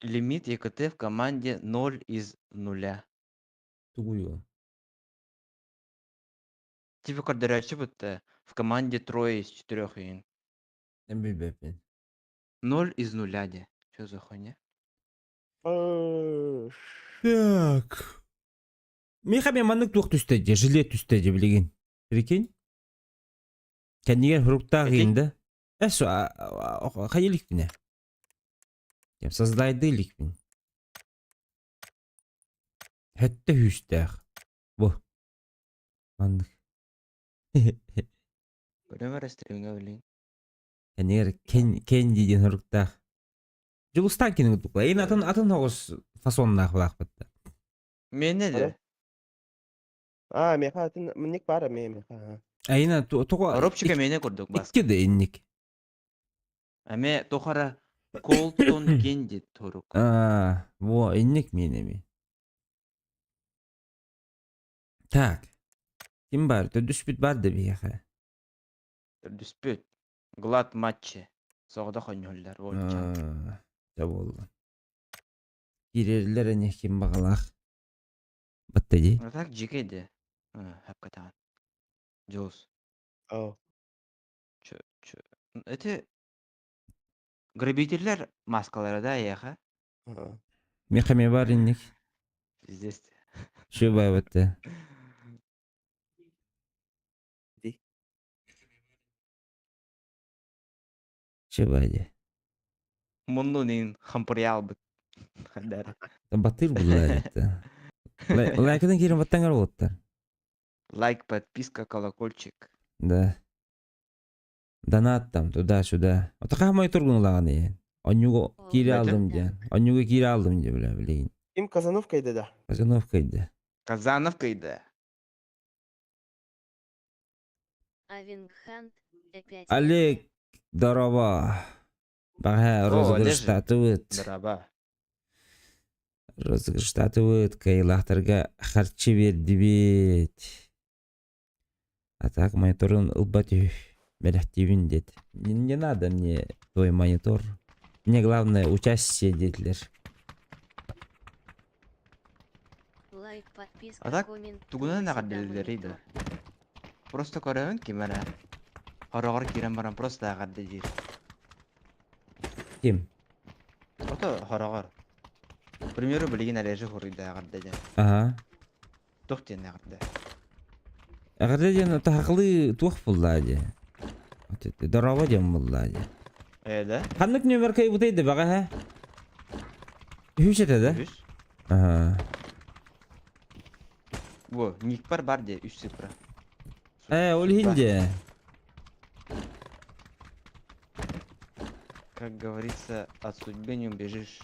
Лимит ЕКТ в команде ноль из нуля. Тугуй ол? Типа көрдөрөөччү бутта в команде трое из четырех иһин. Эн билбэппин. Ноль из нуля де. Что за хуйня? Так. Миэхэ эмиэ маннык туох түстэ дии, жилет түстэ дии билигин. Прикинь? Кэннигэр фруктаах Эти? иһин да? Эс хайа иликпинэ? Создайды иликпин. Хөттө хүүстээх. Бу. Маннык. Көрөм эрэ стримҥэ билин. Кэннигэр Кенди диэн фруктаах. Дьулустаан кини курдук. Эйин атын атын оҕус фасоннаах булаахпыт да. Миэнэ Alo. де. Аа, миэхэ атын маннык баар эмиэ миэхэ. Айына тоҕо Робчика миэнэ курдук икки баска. да инник. Эмиэ тухара Колтон Кенди турук. Аа, во инник миэнэ эми. Так. Ким бар? Төрдүспүт бар да биһиэхэ. Төрдүспүт. Глад матчы. Соҕотох оонньууллар уолчаан. Аа, да буолла. Киирэллэр ини ким баҕалаах. Батта дии. А так дьикэй да. Хапкатаан. Дьулус. Оо. Чё, чё. Это грабителлэр маскалара да эйиэхэ? Аа. Миэхэ эмиэ баар инник. Пиздец. Шубай батта. Ди. Шубай дии. Муннун иин хампырыйаалбыт. Хандар. Батыр булла это. Лайкадан киирэн баттаҥар уолаттар. Лайк, подписка, колокольчик. Да. Донат там туда-сюда. Ото хаамай тургун улаҕан иһин. Онньугу киирэ Бөтө. алдым диэн. Онньугу киирэ алдым диэ бля билигин. Ким Казановка да? Казановка да. Казановка да. Авингхант, опять Олег, здорово. Баҕа О, розыгрыштаатыбыт. Драба. Розыгрыштаатыбыт. Кыайыылаахтарга харчы биэрдибит. А так мониторун ылбат үһү. Бэлэхтиибин диэт. Не, не надо мне твой монитор. Мне главное участие диэтилэр. Лайк, подписка, А так, коммент. тугунан туда-сюда, эҕэрдэлииллэрий да? монитор. Просто көрөбүн ким эрэ. Хороҕор киирэн баран просто эҕэрдэ диир. Ким? Ото хороҕор. К примеру, билигин Олежи хоруйда эҕэрдэ диэн. Аха. Туох диэн эҕэрдэ? Эҕэрдэ диэн таһахлыы туох буллаа дии. Дорообо диэн буллаа дии. Ээ да? Ханнык нүөмэр кыайбытай да бэҕэһээ? Үһүс этэ да? Үһүс. Аха. Во, никпар бар дии үс цифра. Ээ, ол иһин Судьба. дии. Как говорится, от судьбы не убежишь.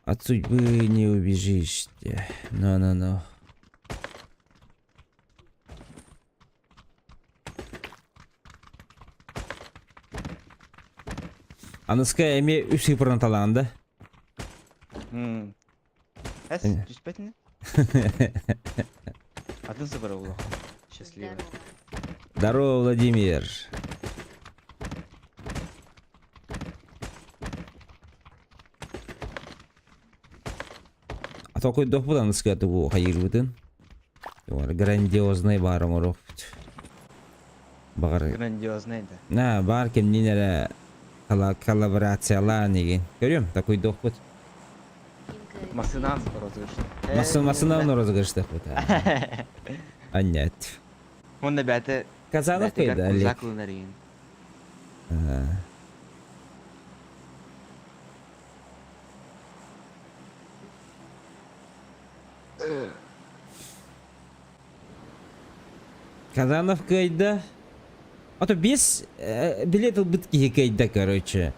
От судьбы не убежишь. Но-но-но. Аныска эмиэ үс ыйпыран талаан да? Эс, түспэтини? Атын сыбара улахан. Счастливо. Здорово, Владимир. А толкуйдуохпут аныска тугу хайыырбытын. Грандиозный баар оҥоруохпут. Баҕар Грандиозный да. На, баар кимниин эрэ коллаборациялаан игин. Көрүөм, такуйдуохпут. Массыынан розыгрышта. Массыынан розыгрыштахпыт. Аннят. Уонна бэйэтэ Казанов бэйэтигэр кыйда, Олег. кузак ылынар игин. Казанов кыайда. А то без билет ылбыт киһи кыайда, короче.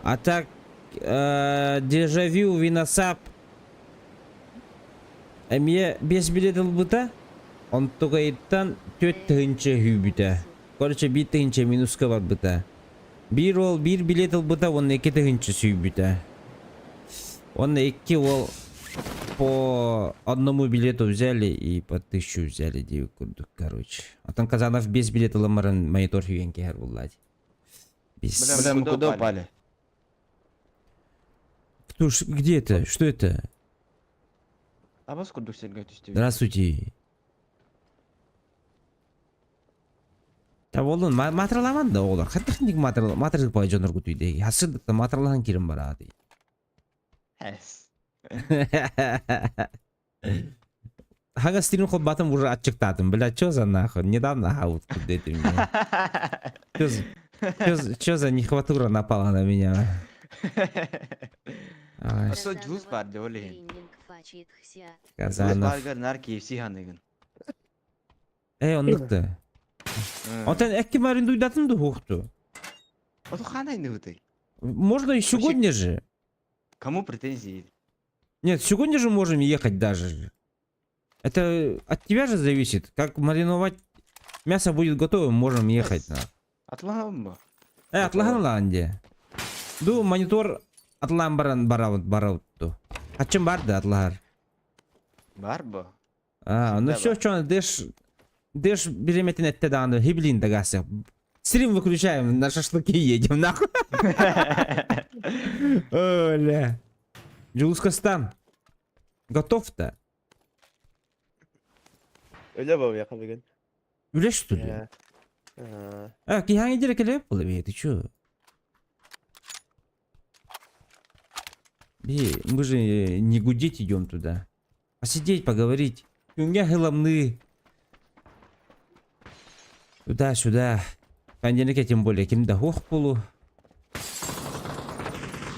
А так, дежавю, виносап эмиэ без билет ылбыта. Онтугайыттан түөрт тыһыынча үһүүбүтэ. Короче, биир тыһыынча минуска барбыта. Биир уол биир билет ылбыта уонна икки тыһыынча сүүйбүтэ. Уонна икки уол по одному билету взяли и по тысячу взяли диэбит курдук, короче. Оттон Казанов без билет ылан баран монитор сүүйэн кэһэр булла дии. Бис. Бля, мы куда упали? Кто, где это? Что это? Абас курдук сиргэ түстүбүт. Здравствуйте. Та болун матрыламан да оҕолор. Хаттах ник матры пай дьоноргут үйдеги. Хасырдыкта матрылахан кирин бараады. Эс. Хага стрим холбатым уже аччыктаатым. Бля, чё за нахуй? Недавно хаут дети мне. Чё за нехватура напала на меня? Ай, Ото джуз бар де ол иһин. Джуз Казанов. баргар нар KFC ханыгын. Эй, оннук да. Отон экки марин дуйдатын да хуохту. Ото ханай ныбыты. Можно и сегодня же. Кому претензии? Нет, сегодня же можем ехать даже. Это от тебя же зависит. Как мариновать мясо будет готово, можем ехать. На. Атлаһан бу. Атлахан ланде. Ду монитор атлан баран бараут бараутту. Ачым бар да атлахар. Бар бу. А, ну Всегда все, бар. что дэш дэш береметин этте дааны хиблин дагасы. Стрим выключаем, на шашлыки едем, нахуй. Оля. Джулускастан. Готов-то? Үлэ бу миэхэ бүгүн. Үлэ что ли? Ээ. Аа. А, киһаҥ идире келеп була бе, ты чё? Би, мы же не гудеть идем туда. Посидеть, поговорить. Күҥҥэ хыламны. Туда-сюда. Понедельник тем более ким да хуох полу.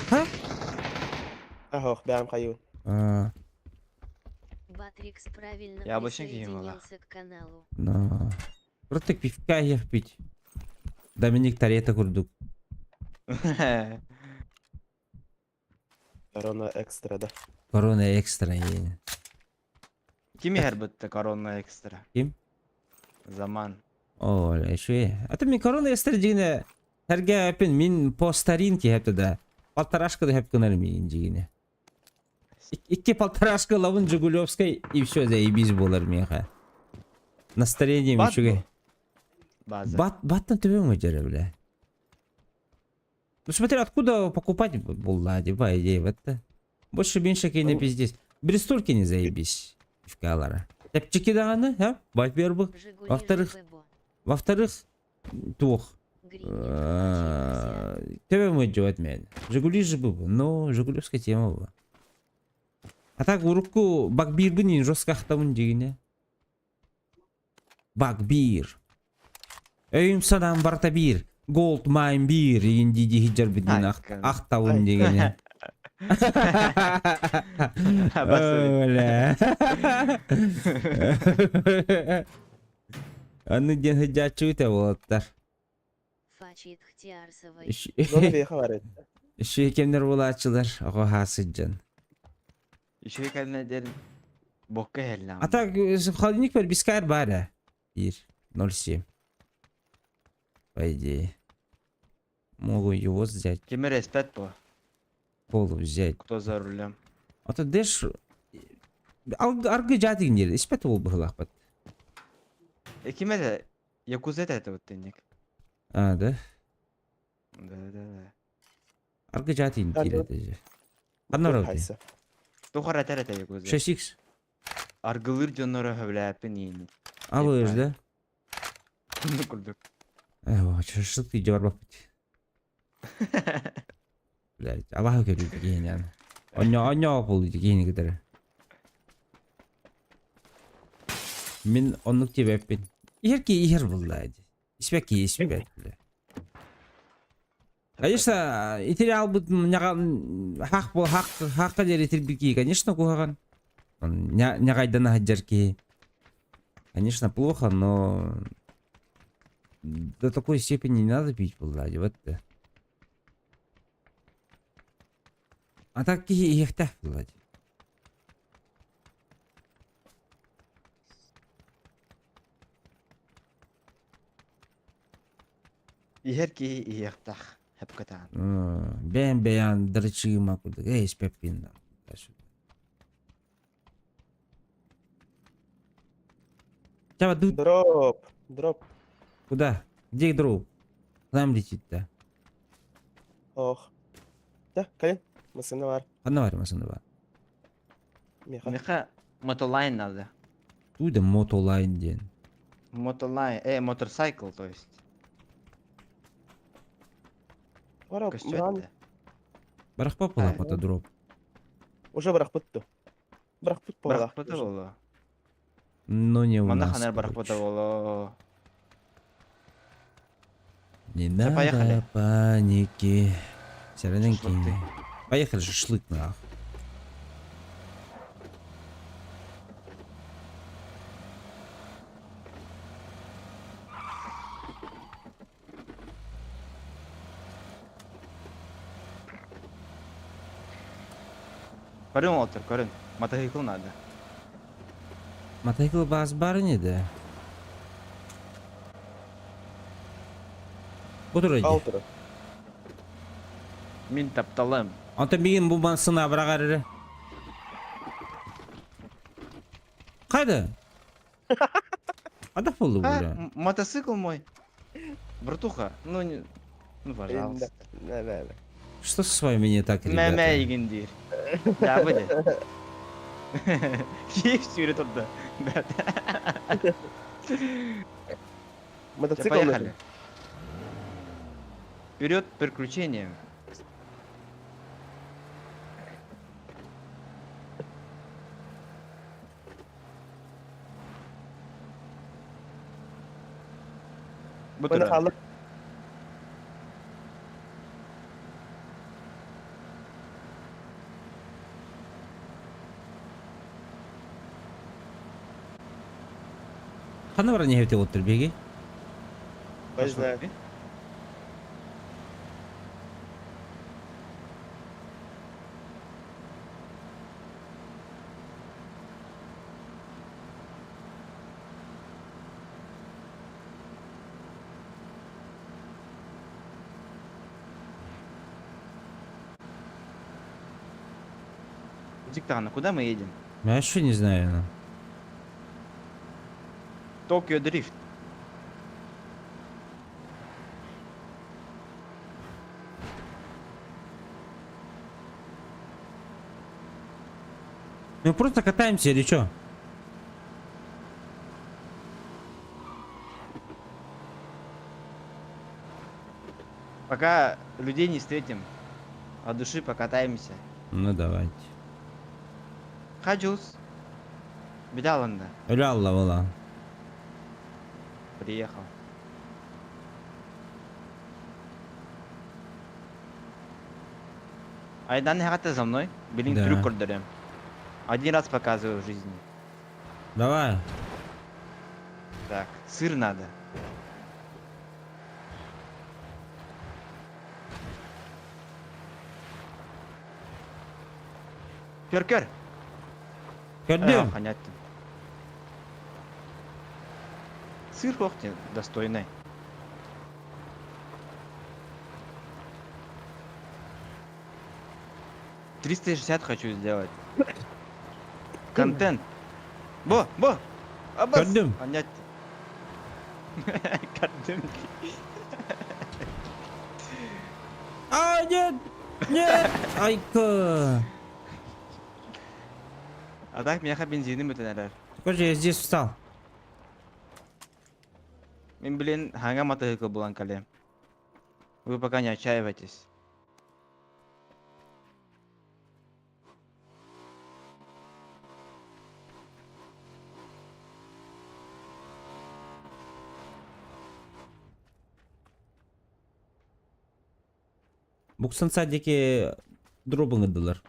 Ха? Аһох бэйэм хайыыбын. А, Батрикс правильно Я обычно киһим присоединился к каналу. но. Просто пивка ехать пить. Доминик Торетто курдук. Корона экстра да. Корона экстра. Е. Ким иһэр бытта корона экстра? Ким? Заман. Оля, еще А то мен корона экстра дигине Herге эпин мин по старинке хепте да. Полторашка да хеп кынар мин дигине. Икки полторашка лавын Жигулевской и все, заебись болар меха. Настроение Бат мичуге. бу. База. Бат, баттан төбөм өжөрө, бля. Ну смотри, откуда покупать булла, по идее, вот это. Больше меньше не Ну. пиздец. Бристольки не заебись. Пивкалара. Тепчики даганы, а? Во-первых. Жигули Во-вторых, ЖББО. Во-вторых, туох. Грининг Фачитхсиат. Тебе мы делать мен. Жигули же был, но жигулевская тема была. А так урукку бакбир бы жестко ахтамын дегене. Бакбир. Өйүм санам барта бир. Gold mine бир деген диди хиджар бидин Айкын. ахтабын дегене. Басып. Оля. Аны ден хиджачы өте болаттар. Фачитхтиарсовой. Зона миэхэ бар эбит. Үші кемдер болачылар, оға хасыджан. Еще кэлнэ ден бокка иһэллэм. А так, холодильник бар, бискар бар, а? Бир, 0,7. По идее. Могу его взять, Ким эрэ испэт бу. полу взять. Кто за рулем? А то дэш... Аргы жадыгын жер, испет ол быһылаахпат. Э, ким это? Якуза это вот тенник. А, да? Да, да, да. Аргы жадыгын Да, киирет же. Ханна барабыт? Хайса. Тухар этэр этэ Якуза. 6х. Аргылыр дьонноро хөбүлээппин иини. Алыш, да? Курдук курдук. Эх, шашлык үйде барбаппыт. Блядь, Аллах көрүү киһинэн. Онньо онньо буолуу киһини кытары. Мин оннук диэбэппин. Иһэр киһи иһэр буолла дии. Испэт киһи испэт, бля. Конечно, итири албыт хах бу хах хахка диэри итирбит киһи, конечно, куһаҕан. Ньаҕайдана сылдьар киһи. Конечно, плохо, но до такой степени не надо пить буолла дии, вот да. А так киһи иһиэхтээх буолла дии. Иһэр киһи иһиэхтээх. Хэпкатаан. Бэйэм бэйэм дрочыма курдук, эй, испэппин. Чаба, ду Дроп. Дроп. куда? Где дроп? К нам летит-то. Ох. Да, кэлин. Массыына баар. Ханна баар массыына баар? Миэхэ. Миэхэ мотолайн надо. Туй да мотолайн диэн. Мотолайн, motorcycle, то есть. Бара Көстүбэт быран да. Барахпа Э. мотодроп. Дроп. уже бырахпыт дуо? Бырахпыт буоллаах Бырахпыта уже. буолуо. Но не у Манна нас, ханар бырахпыта короче. буолуо. Не Всё, поехали. надо паники. Сэрэнэн Шашлык ты. киһи. Поехали шашлык нах. Көрүн уолаттар, көрүн. Мотоцикл надо. Мотоцикл баас баар ини да. Бу турар Ал дии. турар. Мин тапталым. Онтон билигин бу массыына абыраҕар эрэ. Хайда? Хайдах буолла бу А, бля? мотоцикл мой. Братуха, ну не... Ну, пожалуйста. Да, да, да. Что с вами не так, Мэ ребята? игин диир. Да, будет. Киев сүүрэ турда. Да. Всё, Мотоцикл поехали. нужен. Вперед к приключениям. Бу Маны турар. хаалла. Ханна баран иһэбит уоттар биһиги? Не знаю. Диктана, куда мы едем? Я вообще не знаю. ну. Токио Дрифт. Мы просто катаемся или что? Пока людей не встретим, от души покатаемся. Ну давайте. Хаджус. Бедаланда. Өлө алла була. Приехал. Айдан хата за мной. Блин, Да. трюк көрдөрөм. Один раз показываю в жизни. Давай. Так, сыр надо. Көр, көр. Көрдүм. Понятно. Сыр хохте достойный. 360 хочу сделать. Контент. Бо, бо. Абас. Көрдүм. Понятно. Көрдүм. А, нет! Нет! Айка! А так миэхэ бензиним бүтэн эрэр. Короче, я здесь встал. Мин блин, саҥа мотоцикл булан кэллим. Вы пока не отчаивайтесь. Буксан садики дробыңыдылар.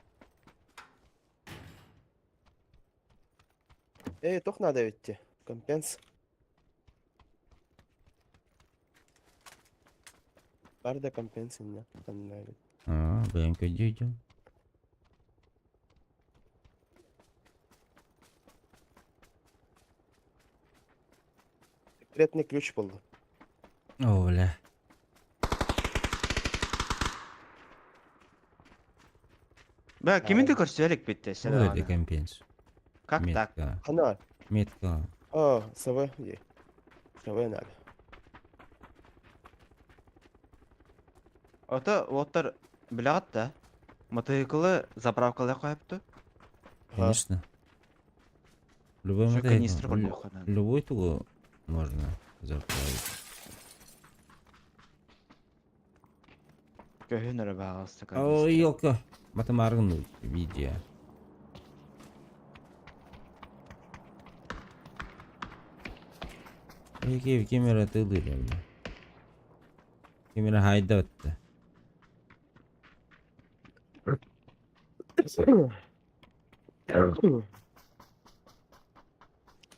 Эй, туох надо ведь Компенс. Бар да компенс инна. Ханна эбит. А, бэйэм көрдүү Секретный ключ буолла. О, бля. Бля, кими да көрсөлік бітті, Ол эти компенс. Как так? Метка. Ханна. Метка. А, СВ. Ей. СВ надо. Ото оттар билэҕит да? Мотоциклы заправкалыы қойыпты. Конечно. Любой Şu мотоцикл. канистр көрдөххө наада. Любой тугу можно заправить. Көһүн эрэ баҕаста Ой, канистр. елка. Матамаргын видео. Ким кемера тылыр Кемера хайда бытта.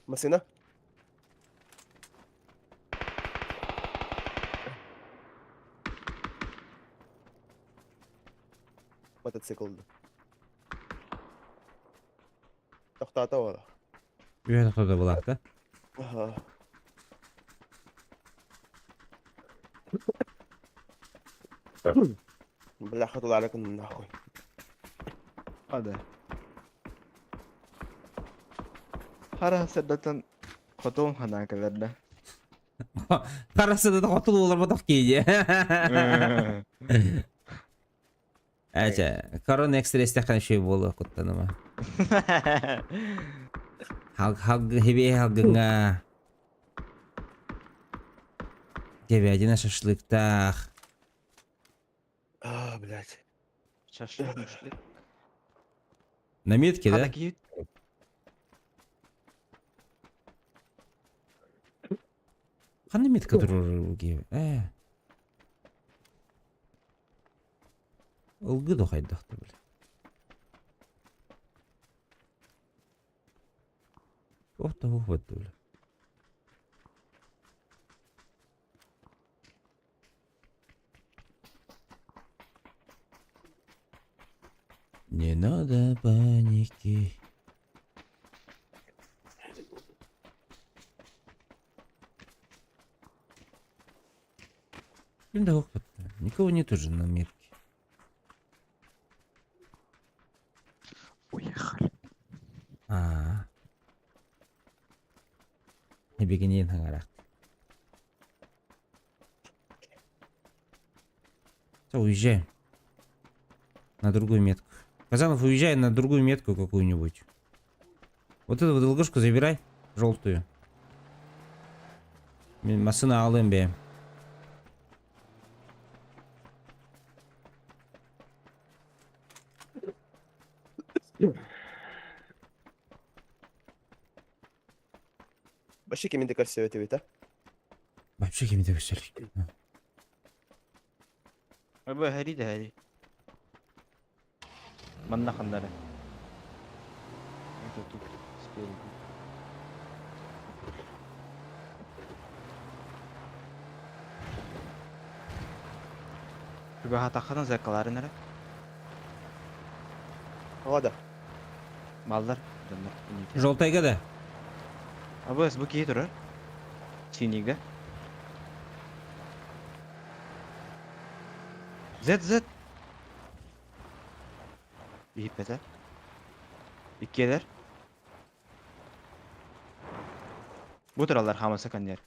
Массыына. Мотоцикл. Тохтоото уола. Үһэ тохтото булаахта. Аха. Бляха тулаары нахуй. Hadi. Хара сырдатан хотуум ханаан кэлэрдэ. Харасыда да хотул олорботох киһи. Эчэ, корона экстрестэххэ үчүгэй буолуо куттаныма. Хал хал хибиэ халгыҥҥа говядина шашлыктаах. А, блядь. Шашлык, мушлык. На метке, да? Хата киһи Ханна метка турар киһи? Ээ. Ылгы да хайдах да били. Туох да буолбат да били. Не надо паники. Блин, да опыт. Никого нет уже на метке. Уехали. А. Бегенин хаҥарах. Все, уезжаем. На другую метку. Казанов, уезжай на другую метку какую-нибудь. Вот эту вот долгушку забирай, желтую. Мин массыына алым бэйэм. Вообще кимин да көрсүбэт эбит а? Вообще кими да көрсө Бу эһэрий да эһэрий. Манна ханнары. Это тут спереди. Чугаһатаххына зеркаларын эрэ. Тоҕо да? Маллар дьоннор инники. Желтайга да? Абыс бу киһи турар. Синигэ. Z Z. Иһиппэтэ. Иккиэлэр. Бу тураллар хаамаса коннер.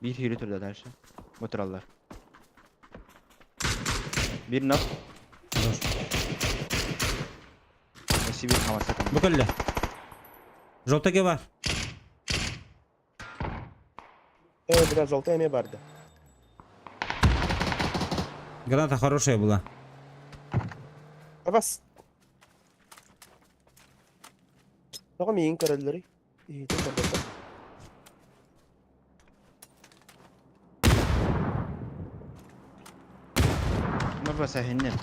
Биир сүүрэ турда дальше. Бу тураллар. Биир нок. Өссө биир хаамаса коннер. Бу кэллэ. Желтайга бар. Э, бля, желтая эмиэ барда. Граната хорошая была. Абас. Тоҕо миигин көрөллөрүй? Иһитин көрбөтө. Ну баса иһиннин.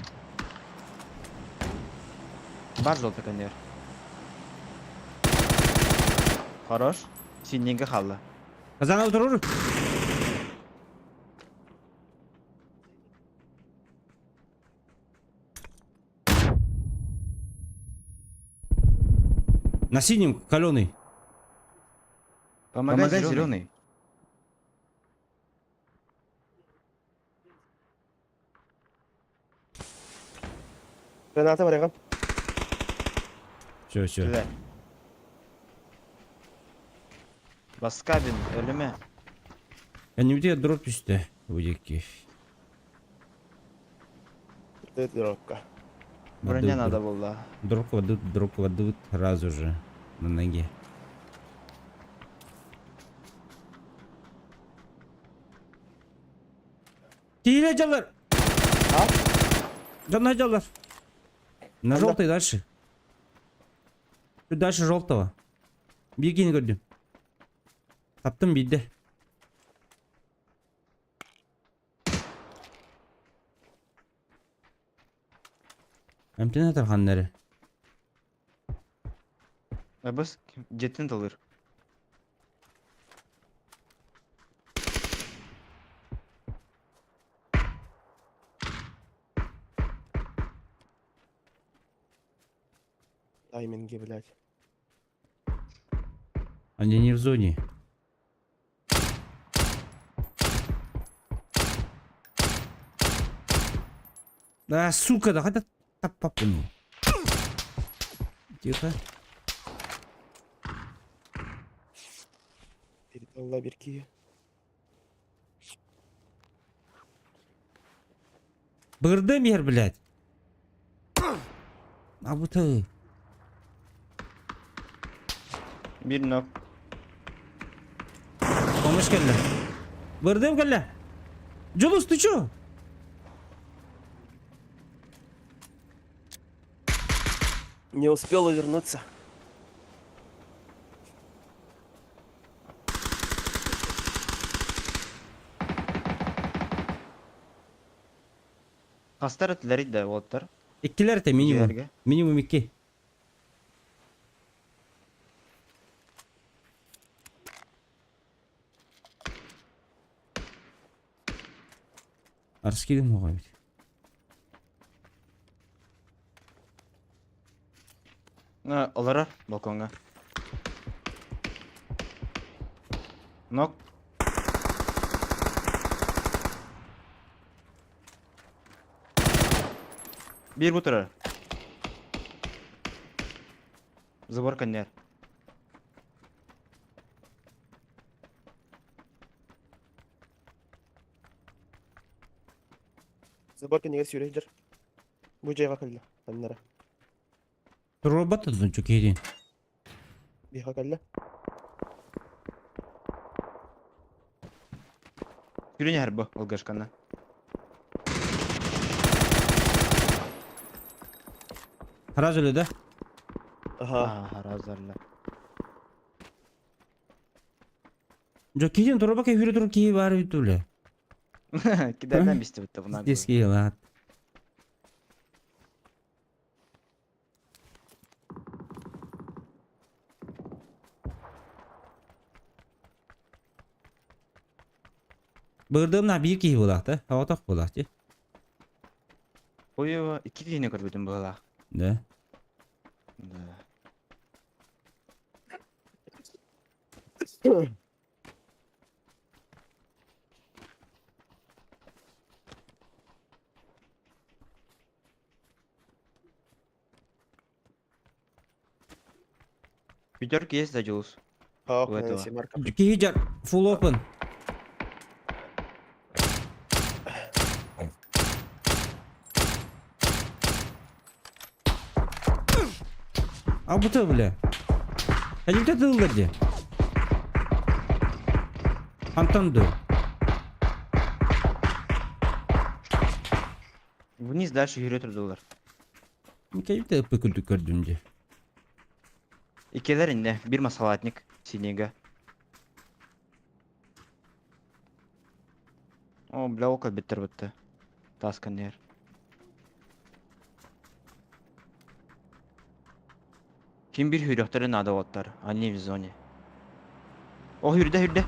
Бар желтый коннер. Хорош. Синнингэ хаалла. Казанов турур. На синем каленый. Помогай, Помогай зеленый. Граната барыган. Все, все. Түлэ. Баскабин, өлүмэ. Кэннибитигэр дроп түстэ. Бу диэки. Дропка. Броня надо было. Друг кладут, друг кладут сразу же на ноге. Тиилэ дьаллар! А? Дьонно дьаллар! На Анда. желтый дальше. Тут дальше желтого. Биир көрдүм. Таптым биирдэ. Эмтэнэ тарханнары. Абыс дьиэттэн талыр. Тайминги, блядь. Они не в зоне. Да, сука, да хотя таппаппын. Тихо. Передала Берки. Бырдым ер, блядь. Абыты. Биир knock. Помощь кэллэ. Бырдым кэллэ. Дьулус, ты чё? Не успел увернуться. Хастар этилэр да уолаттар. Иккилэр этэ минимум. Дьиэлэргэ. Минимум икки. Арскидым оҕо эбит. Олорор балкоҥҥа. Нок. Биир бу турар. Забор кэннигэр. Забор кэннигэр сүүрэ сылдьар. Бу дьиэҕэ кэллэ. Аннара. Робот дун киһитин. Биһиэхэ кэллэ. Күрүн иһэр бу ылгашканна. Сразу ли, да? Аха. Аха, Дьэ киһитин туруба кэһүүрэ тур киһи баар эбит үлэ. Кидайдан бистибит да Здесь киһи Бырдым биир киһи буолаахта, соҕотох буолаах дии. Ой, икки киһини көрбүтүм быһыылаах. Да. Да. Пятерки есть, да, Дьулус? Ох, У этого. семерка. Киһи дьар full open. А бу бля. Хадимте тыллар дии. Антон ду. Вниз дальше yürüyor турдулар. Кәйіпті ыппы күлді көрдүм дии. Иккилэр иннэ, биир маскхалаатник, синего. О, бля, ока биттер битте. Тас кэннигэр. Ким биир сүүрүөхтэрин наада уолаттар, они в зоне. О, сүүрдэ, сүүрдэ.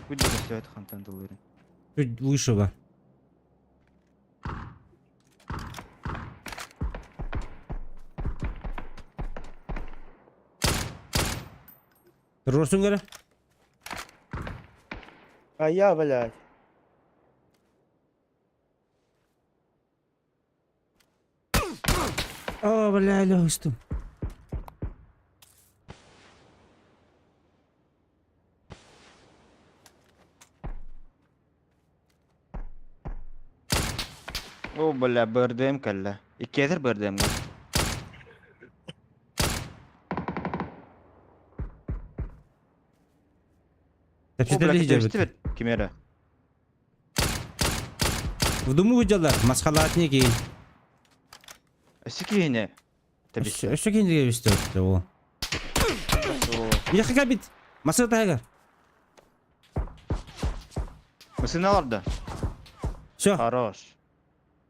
Күдэ көстүбэт хантан тыллыырын. Чуть выше бар. Туруорсуҥ эрэ. А я, блядь. О, бля, легостым. О, бля, БРДМ кэллэ. Иккиэтэр БРДМ-га. О, бля, Тэпсэтэлли сылдьабыт. тэбистибит. Ким эрэ. В дыму сылдьаллар, масхалаатники. Өссө киһини Өссө тэбистэ. өссө кинигэ бистэ ол. Миэхэ кэлбит. Масыа таһыгар. Мысына олорду. Все. Хорош.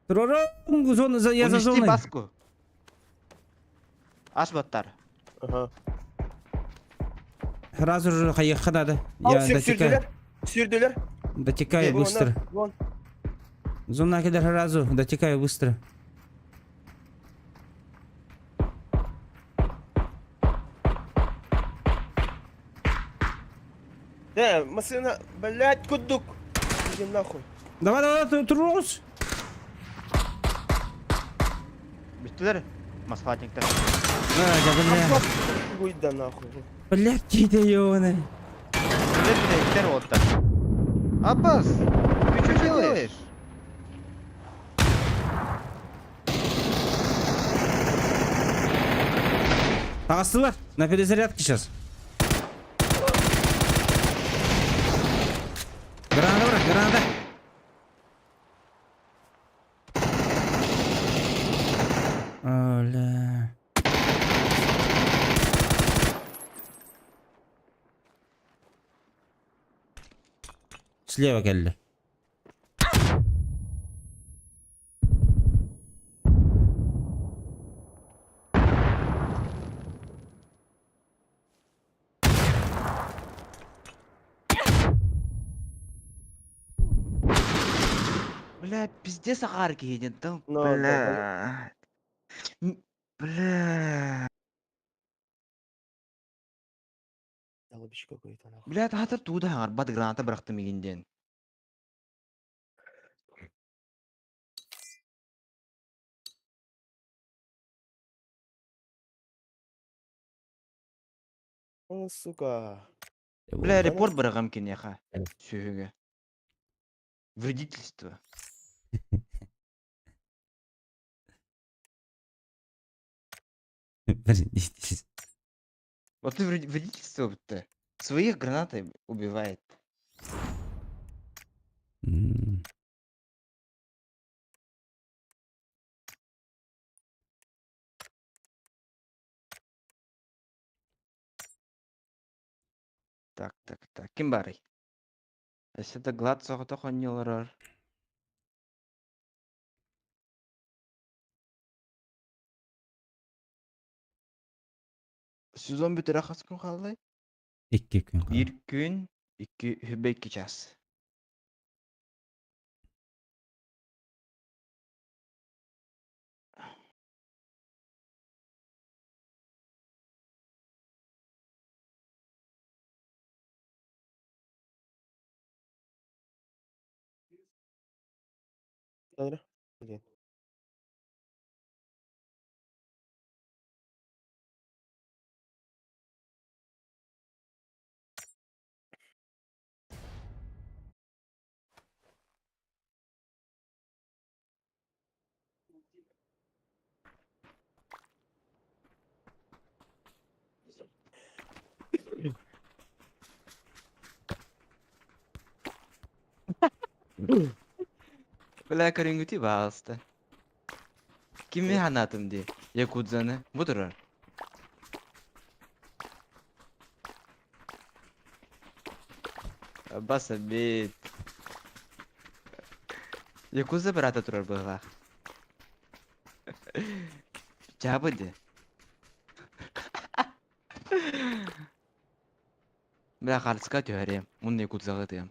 Турорум зона за я за Унести зоной. баску. Ас баттар. Ага. Сразу же хайыхха надо. Ал, Я сүр- дотекаю. сүрдүлэр. Сүрдүлэр. Дотекаю Вон, быстро. Вон. Зона кидар сразу. Дотекаю быстро. Да, машина, блядь, кудук. Иди нахуй. Давай, давай, турурус. Бүттүлэр. Москватниктар. А, да, бля. Хуй да нахуй. Блядь, какие-то ёбаные. Билет билеттер уоттар. Аббас, ты что делаешь? Таҕыстылар. На перезарядке сейчас. Граната, брат, граната. Оля. Слева кэллэ. Бля, пиздец аҕаар киһини да, Ну, да, бля. Бля. Долбич какой-то нахуй. Бля, таһатар тугу да хаҥарбат граната бырахтым игин диэн. О, сука. Бля, репорт быраҕам киниэхэ. Сүһүгэ. Вредительство. Вредительство. Вот ты вредительство будто. Своих гранатой убивает. Так, так, так. Ким баарый? Өссө да глад соҕотох оонньууларар. Сезон бүтэрэ хас күн хааллай? Икки күн хаалла. Биир күн, икки үһүбэ икки час. Да, блин. Бля, көрүҥҥүтүй баҕаста. Кими ханаатым дии? Якудзаны. Бу турар. Баса бит. Якудза быраата турар быһыылаах. Дьаабы дии. Бля, хаартыска түһэриэм. Уонна Якудзаҕа ытыам.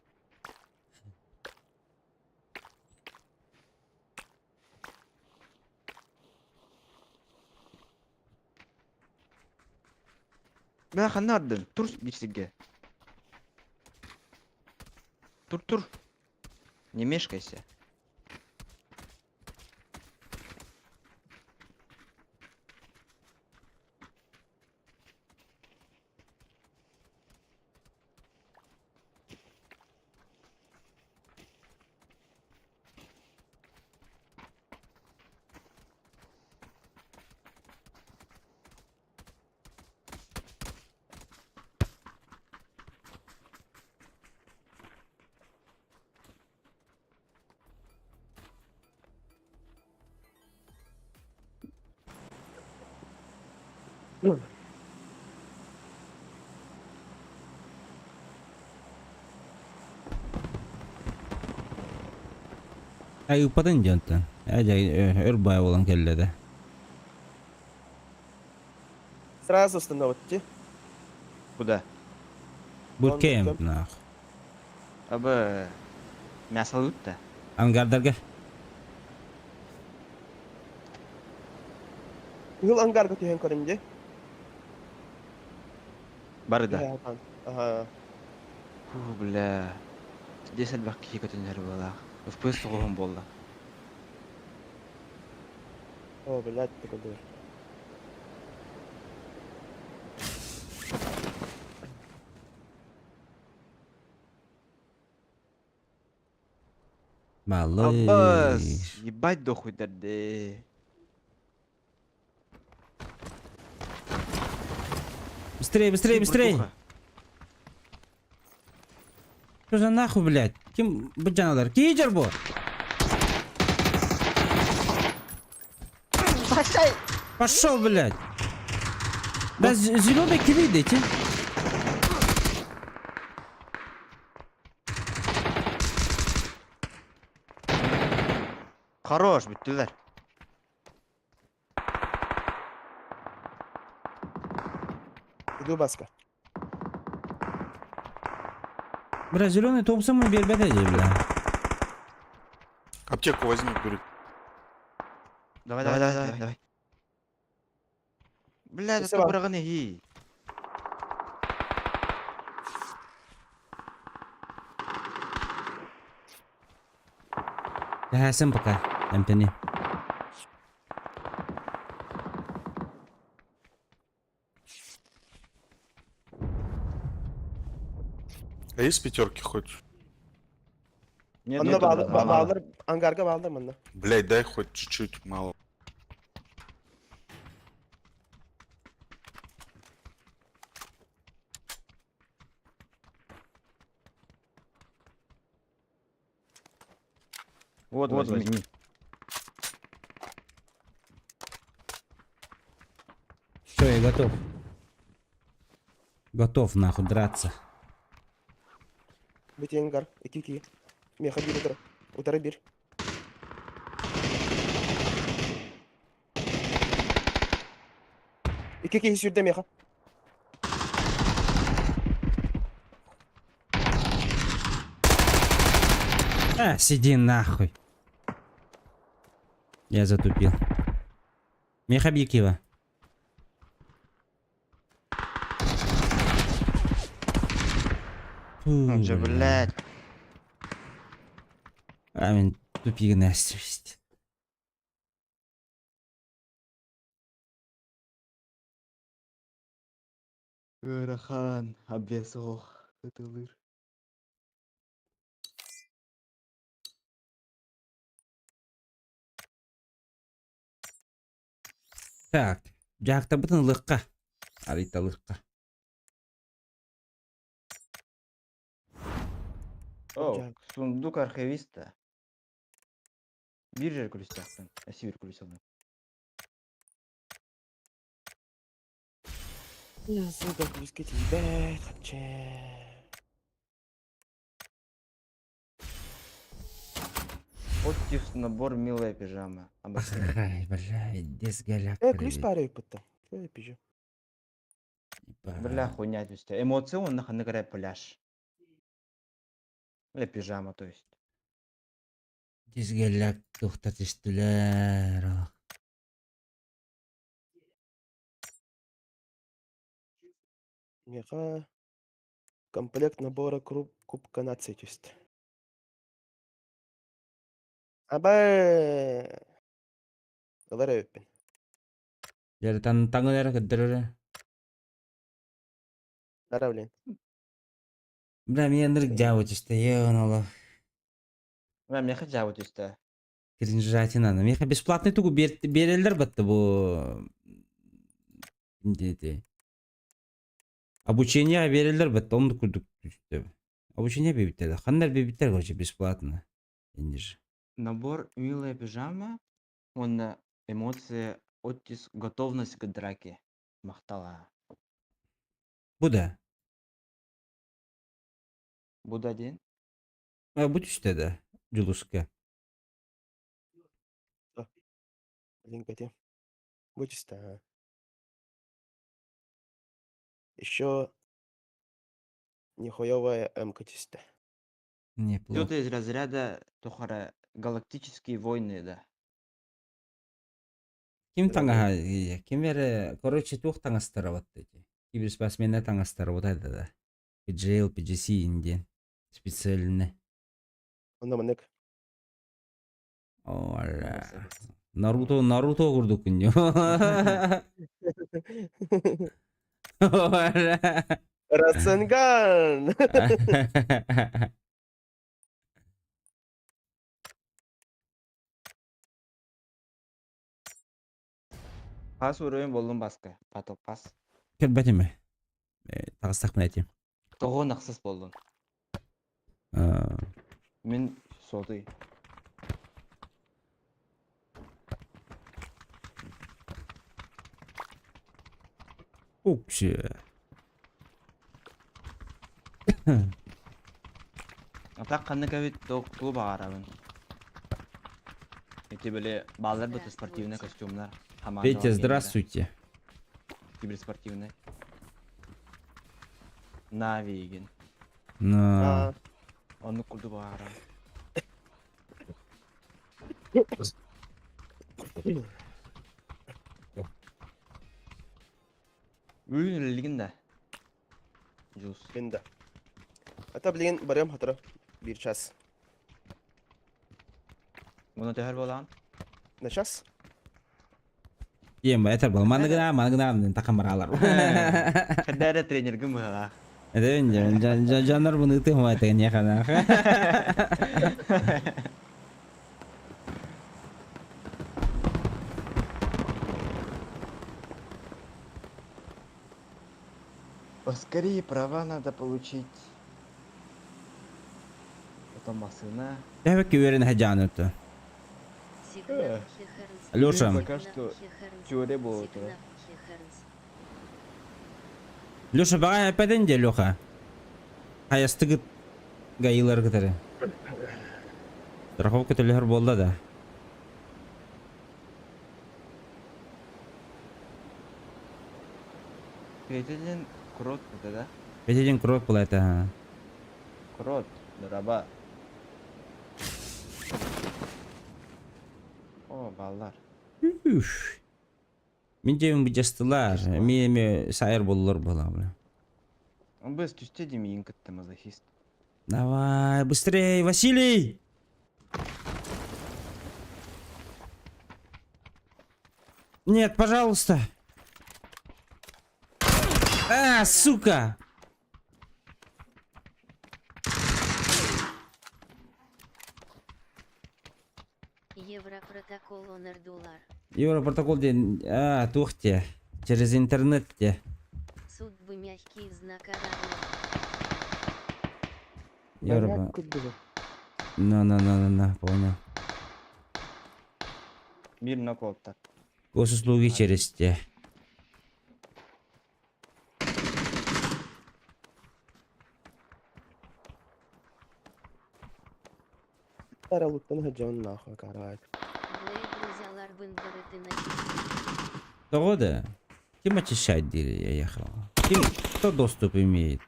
Бля, ханна бардын? Тур биир сиргэ. Тур, тур. Не мешкайся. Ай ыыппатын дии онтон. Ээ дьэ өр баай буолан кэллэ да. Сразу установите. Куда? Буткемп нах. Абы мясо да. Ангардарга. Кыһыл ангарга түһэн көрүм дии. Бары да. Аха. Фу, бля. Здесь элбэх киһи көтөнөр буолаах. FPS тоҕуһун буолла. О, блядь, такой дыр. Малыш. Абас, ебать дохуй дэрдэ. Быстрее, быстрее, быстрее! Что за нахуй, блядь? Ким быдьаналар? Киһи бу! Пошел, блядь! Да зеленый киви дайте. Хорош, бүттүлэр. Иду баска. Бля, зеленый Томпсон мы биэрбэтэ дии, бля. Аптеку возьми, говорит. Давай, давай, давай, давай, давай. Бля, это Спасибо. бырагын иһи. Тэһээсэн пока. Эмтэни. А есть пятерки хоть? Нет, Онно нету, баалар, брат, мало. баалар, ангарга баалар манна. Блять, дай хоть чуть-чуть, мало. Вот, вот, возьми. Все, я готов. Готов, нахуй, драться. Бүти ангар, ики ки. Меха бир утары. Утары бир. Ики ки сүрдэ меха. А, сиди нахуй. Я затупил. Меха Бикива. Фу, Он же, бля. блядь. А, мен тупик Настя. Ыарахан, обвес ох, ытылыр. Так, дьаһахтарбытын ылыахха. Арыйталыахха. О, сундук архивиста. Биржа күлүстэхпин. Эсибир күлүсэлин. Сука, күлүскэ тиийбэт, хапчы. Оттис набор милая пижама. Обосрать. Ай, блядь, десгаляк. Э, күлүс баар эбит Э, пижу. Бля, хуйня түстэ. Эмоция онно ханнык эрэ пляж. Бля, пижама, то есть. Десгаляк туохта түстүлэр. Меха комплект набора круп Кубка наций түстэ. Аба. Ылар эбиппин. Дьэ, таҥын эрэ көрдөрөр. Дара, блин. Бля, мне ынырык дьаабы түстэ, ебануло. Бля, миэхэ дьаабы түстэ. Кринжатина. Миэхэ бесплатный тугу биэрэллэр батта бу диэти. Обучение биэрэллэр батта оннук курдук түстэ. Обучение биэрбиттэр. Ханна биэрбиттэр, короче, бесплатно. Иннир. Набор милая пижама. Он эмоция оттиск готовность к драке. Махтал аа. Бу да. Бу да диэн? А, бу түстэ да, Дьулуска. Линкати. Бу түстэ. а. Еще нихуевая М-ка түстэ. Неплохо. Кто-то из разряда Тохара Галактические войны, да. Ким таҥаһа ким эрэ короче туох таҥастара батта ити киберспортсменнар таҥастара вот это да PGL, PGC диэн специально. Онно маннык. О, Наруто, Наруто курдуккун дии. Расенган! Пас уровень боллун баска. Батл пас. Көрбөтүм таҕыстахпына этим. Тоҕо нахсыс боллун. Мин сотый. Укси. А так ханнык эбит тугу баҕарабын? Эти были баллар быты спортивный костюмнар. Петя, здравствуйте. Киберспортивный. Навигин. На. Оннук курдук баҕарабын. Бүгүн үлэлигин да? Дьулус. Мин да. Ата билигин барыам хатыра биир час. Муна төһөр буолаҕын? На час? Иэм этэр бол маны гына маны гына такам баралар. Хадара тренергин быһалаах. Эдэн дьоннор буну ытыһыма этеген яхана. Поскорее права надо получить. Потом машина. Тэбэкки үөрэн хаджаан өттө. Леша. Пока что теория была этого. Леша баҕа эппэтин дии Леха. Хайастыгыт гаилар кытары. Страховка төлөһөр буолла да. Петя крот это да? Петя крот была это. Ага. Крот, дораба. О, баллар. Үф. Мин дьиэбин быдьастылар, эмиэ эмиэ сайар буоллар буолаабыла. Он быс түстэ дии миигин кытта мазохист. Давай, быстрей, Василий! Нет, пожалуйста. А, сука! Европротокол онордулар. Европротокол диэн а, туох диэ? Через интернет диэ. Судьбы мягкий знак равно. Европа. На на на на на, понял. Мирно куоттар. Госуслуги через те. Аралыктан сылдьабын нахуй караат. Блэйд барытын Того да. Ким очищать дири я ехал? Ким, кто доступ имеет?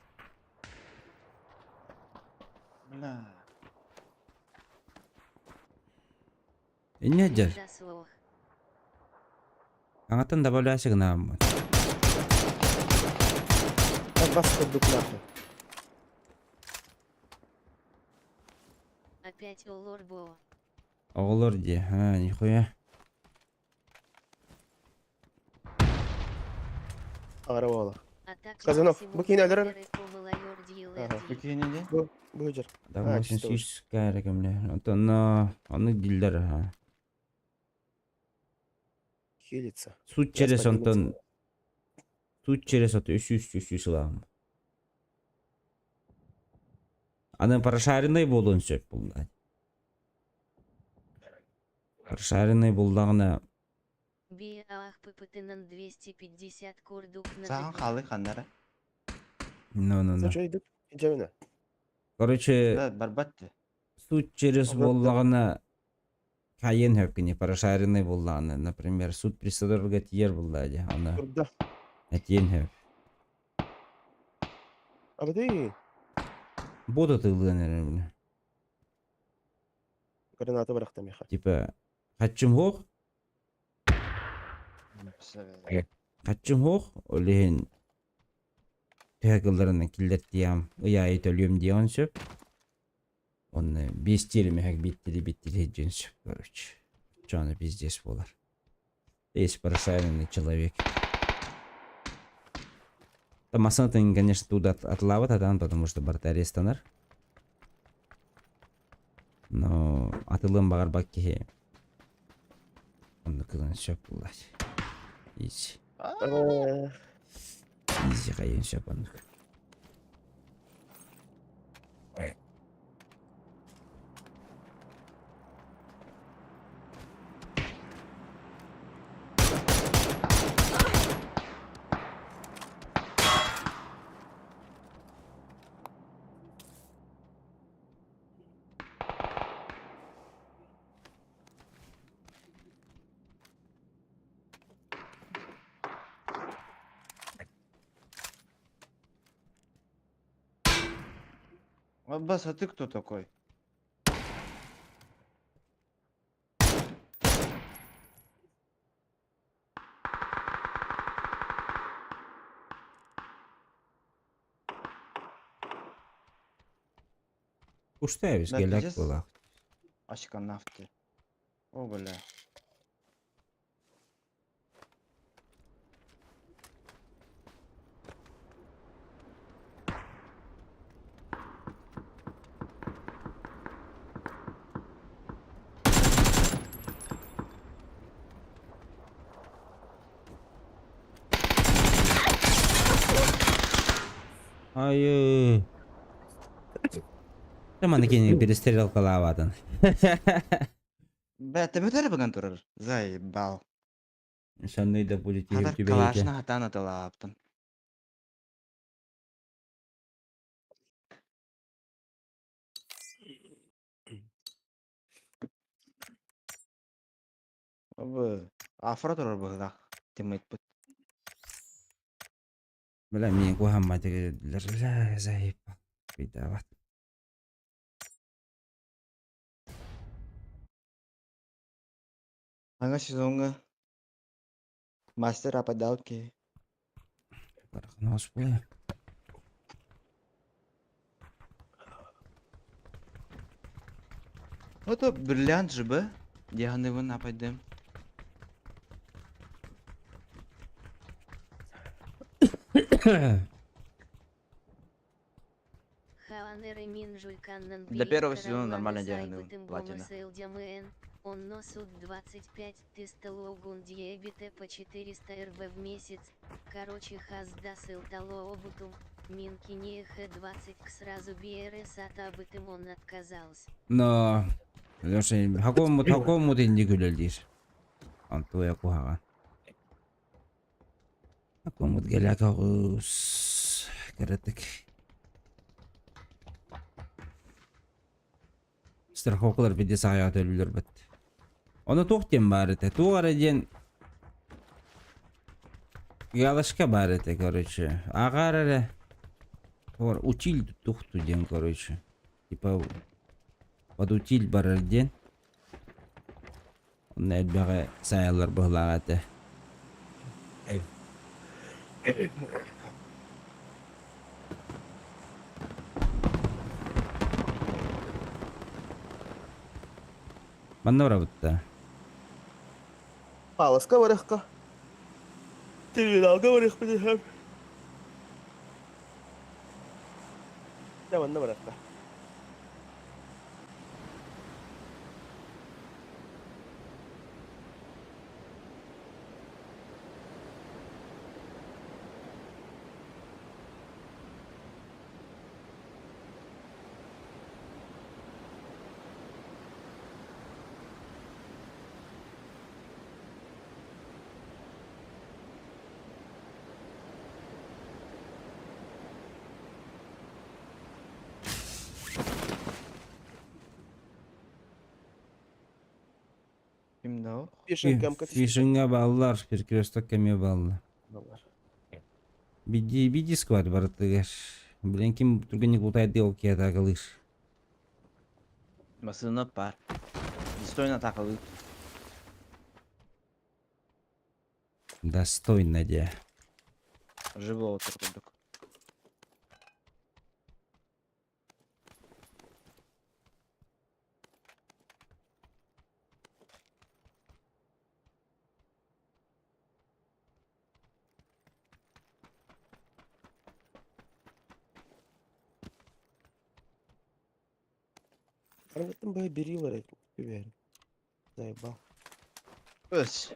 Бля. Не дьэр. Аҥаттан добавляйся гынааммыт. Бас курдук нахуй. Опять олорбо. Оҕолор дии, а, нихуя. Аҕара буола. Казанов, бу киһини өлөрөр. Ага. Бу киһини дии? Бу, бу дьэр. Да, 800 кайра кэмлэ. Онтон оннук дииллэр аха. Хилится. Суд через онтон суд через ото 300 ылаам. Аны прошаренный буолуон сөп булла. Прошаренный буллаҕына Аахпыпытынан 250 курдук Сахан надо. хаалыы ханна эрэ? Ну, ну, ну. Үчүгэйдик. Дьэбинэ. Короче, Да, барбат дии. суд через Олор- буоллаҕына хайыан сөп кини прошаренный буоллаҕына, например, суд приставдарга тиийэр буоллаҕа дии, аны Турда. этиэн сөп. Абыдый. Бот атыылыан эрэ Граната бырахта миэхэ. Типа хаччым суох, хаччым суох, ол иһин төһө кылларынан киллэртиэм, ый аайы төлүөм диэҕин сөп. Онно биэстиэри мөһөк биэттири биэттири сылдьыан сөп, короче. Оччоҕуна пиздец буолар. Есть прошаренный человек. Там массыынатын, конечно, туда атлаабат атаан, потому что барыта аррестанар. Но атылыан баҕарбат киһи оннук ылан сөп буоллач. Изи. Изи хайын сөп оннук. Аббас, а ты кто такой? Устаебыз Да, гелак пиздец. буолаах. Ашка нафты. О, бля. Айыы. Манна кини перестрелкалаабатын. Бля, ты бөтөрө бүгін турар. Заебал. Санный да будет Хатар тебе калашна хатан аталаптын. Бу афро турар быһылах. Тиммейт бут. Бля, мин куһамма бля, заебал. Видават. Аңа сезонга мастер ападалки. Барахнос була. Ото бриллиант же б. Дияханыбын апайдым. Для первого сезона нормально диагноз, платина. Он носут 25 тысталогун диебите по 400 РБ в месяц. Короче, хаздасыл талообутум, минкине х20 к сразу БРС атабытым он отказался. Но Леша, хаком хаком инди күлелдир. Антуя кухага. Хаком геляк агыс. Керетик. Страховкалар биде саят өлүлөр бит. Оны туох диэн баар этэ? Туох эрэ диэн галочка баар этэ, короче. Агаар эрэ Ор, утиль тухту диэн, короче. Типа под утиль барар диэн. Онно элбэҕи сайаллар быһылаах этэ. Манна барабыт да. Паласка барыахха. Терминалга барыахпын иһэм. Дьэ манна барыахха. Манна Фишинг Фишинга баллар, перекресток кэмиэ балла. Биди биди сквад барытыгар. Блин, ким түргэнник лутайды ол киһи Масына бар. Достойно атакалыы. Достойно дии. Живо курдук. Аргыттан бая берилер уверен. Заебал. Өс.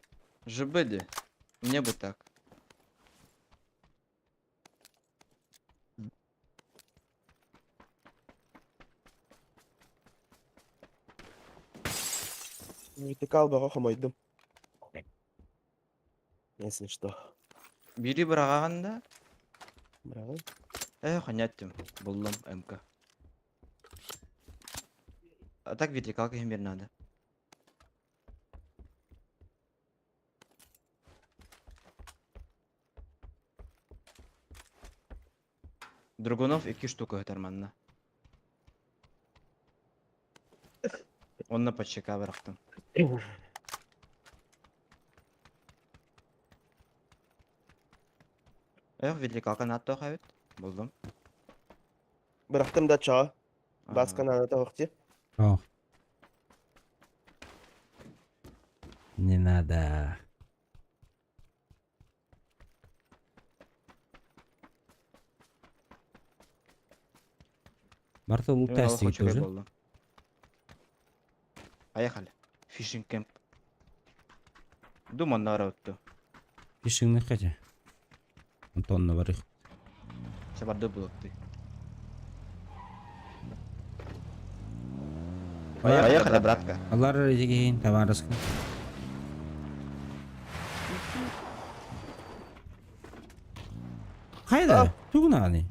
ЖБ Мне бы так. Вертикал баҕа хомойдум. Если что. Бири быраҕаҕын да? Браво. Э, ханяттым. Буллум МК. А так вертикалка химер надо. Драгунов икки штука манна. Онно подщека бырахтым. Эх, вертикалка надто хабит. Булдум. Бырахтым да чаа. Баска надо тоохти. Ох. Не надо. Барта лутастик тоже. Поехали. Фишинг кемп. Думан наротту. Фишинг на хате. Антон на варых. Сабарды булыпты. Поехали, братка. Алар деген товарыска. Хайда, тугунани.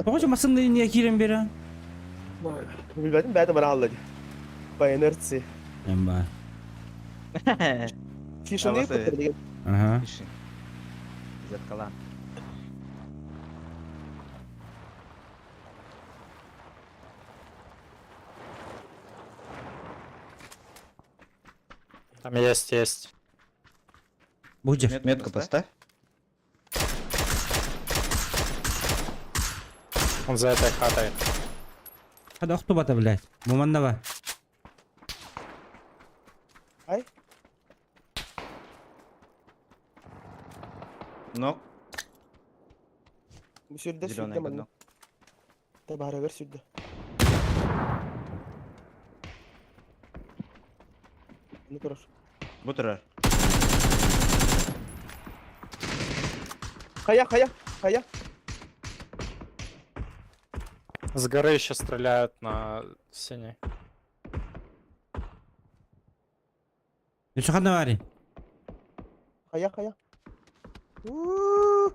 Тоҕо масында не кирен бера? Билбэтим бэйэтэ бара алла дии. По инерции. Эмба. Фишины Авасы. деген. Ага. Фишинг. Зеркала. Там есть, есть. Будешь? Метку поставь. Он за этой хатой. Хада охтубата, блядь. Муманнава. Ай. Нок. Сүрдэ Зеленый сүрдэ манна. нок. Та барыгар сүрдэ. Ну хорошо. Бутырар. Хая, хая, хая. С горы еще стреляют на синий. Еще хадна вари. Хая, хая. У-у-у.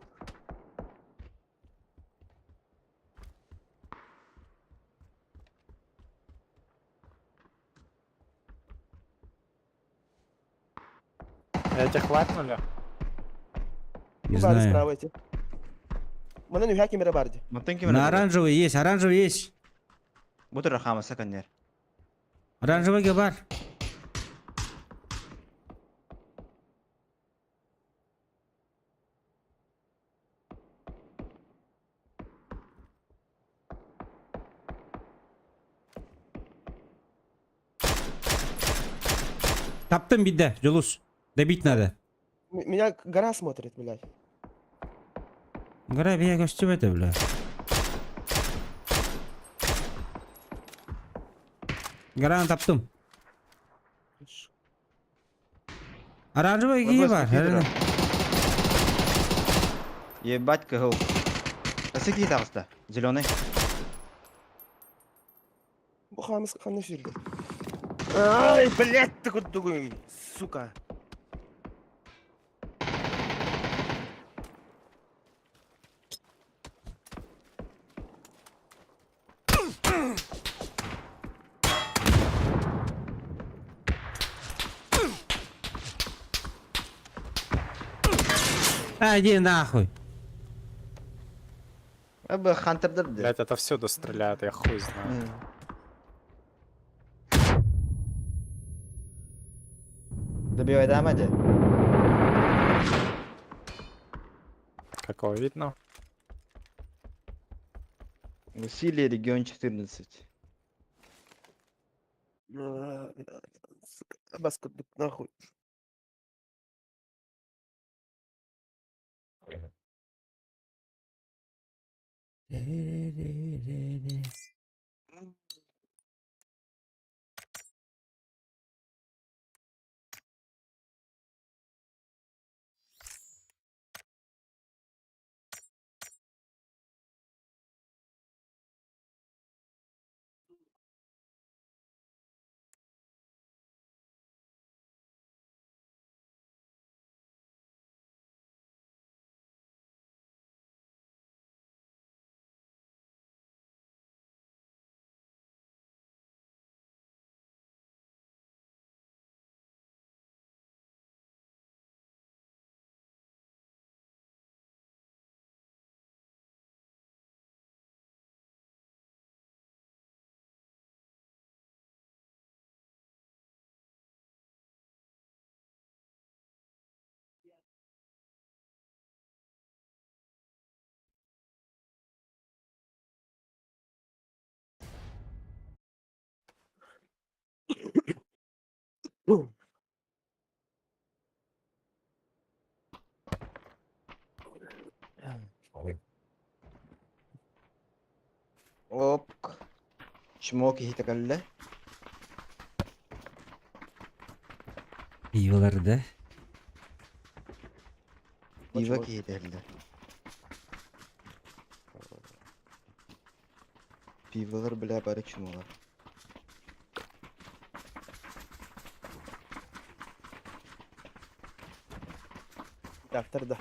Этих вайпнули? Не Бары знаю. справа эти. Манан үһэ кемере бар дии. Мантын ким На оранжевый есть, оранжевый есть. Бутырар хамаса каннер. Оранжевый габар. Таптым беда, Жулус. Добить надо. Меня гора смотрит, блядь. Гора бия костюм это, бля. Гора таптым. Оранжевый Ой, бар. господи, Ебать кыһыл. Асыки тағыста. Зеленый. Бу хамыс ханна сүрдэ. Ай, блядь, ты кудугуй, сука. А, иди нахуй. Бу хантердар да. Блять, отовсюду стреляют, я хуй знаю. Добивайдама де. Какого видно? Усилие регион 14. Сука, бас курдук нахуй. Оп. Чмок иһитэ кэллэ. Пиволар да. Пиво киһитэ кэллэ. Пиволар бля бары чмолар. Дактар да.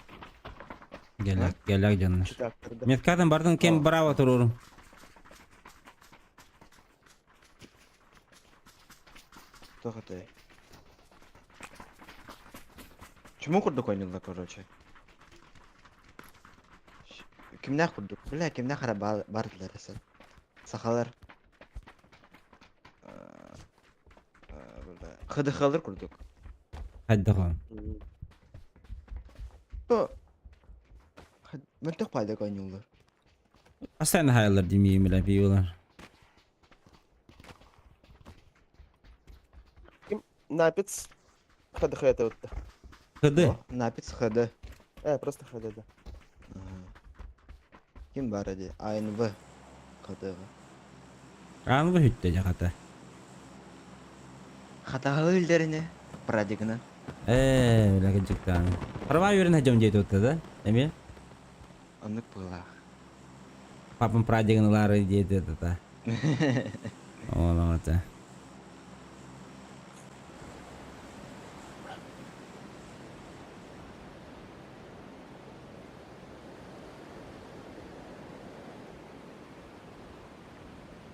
Гелак, гелак дьоннор. Дактар да. Меткатын бардын кем браво турурум. Тоҕо Чмо курдук ойнулла, короче. Кимнээх курдук? Бля, кимнээх эрэ бардылар эсэ. Сахалар. ХДХлар курдук. Хайдаҕын. То мөлтөх пайда ойнуллар. Астан хайалар демейм бля пиволар. Напец. ХДХ это вот. ХД. Напец ХД. Просто ХД, да. Ким бар эди? АНВ. ХД. Аан бу хүтте жаката. Хатаҕалы үлдерine Прадигына. Ээ, бля кыжыктан. Парва юрин хажам дейт отта да? Эме? Оннук быылаах. Папам прадигын дейт это. Оно это.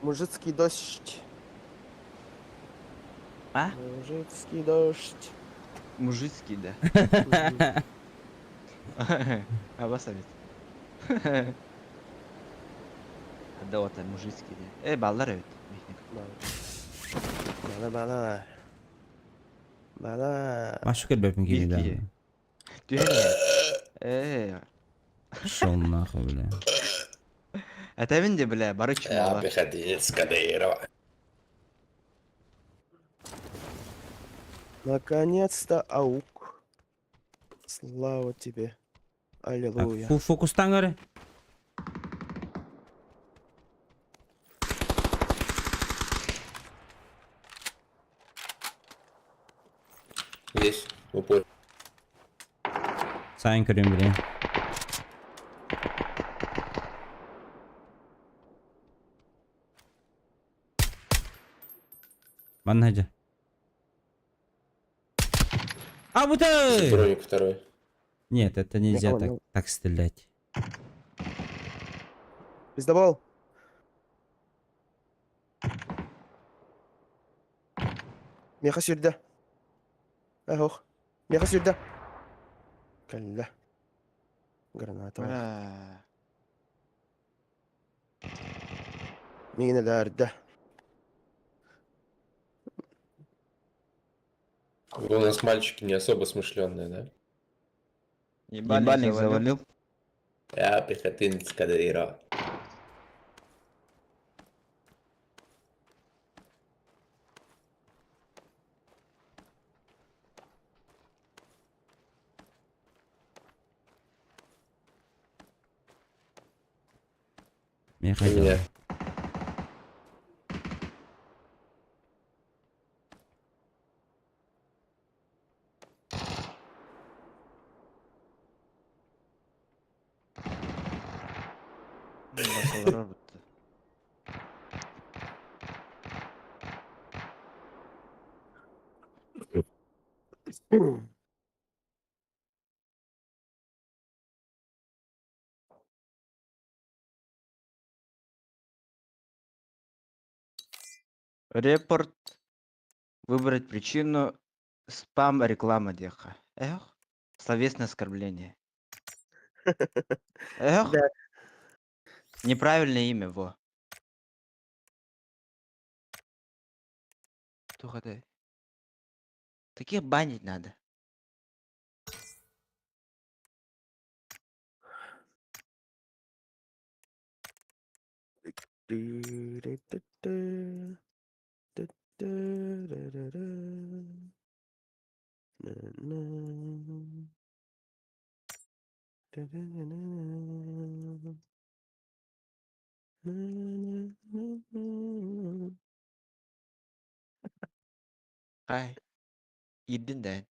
Мужицкий дождь. А? Мужицкий дождь. Мужицкий, да. Аба совет. Да вот, мужицкий, да. Баллар эбит. Бала, бала. Бала. Машукер бэпин кими да. Э. Шел нахуй, бля. Это де, бля, бары чмола. Приходи с Кадырова. Наконец-то аук. Слава тебе. Аллилуйя. Фокустан көрі. Здесь, в упор. Сайын көрем бля. Манна жа. А вот Броник второй. Нет, это нельзя Я так, понял. так стрелять. Пиздобол. Меха сюда. Ах, Меха сюда. Калля. Граната бар. Бля. Миигин өлөөрдө. Вы у нас мальчики не особо смышленные, да? Ебальник завалил. Я пехотинец Кадырова. Мен хотел. Басалар бітті. Репорт. Выбрать причину. Спам реклама диэхэ. Эх. Словесное оскорбление. Эх. Да. Неправильное имя, во. Тух это. Таких банить надо. Хай. Иирдин да.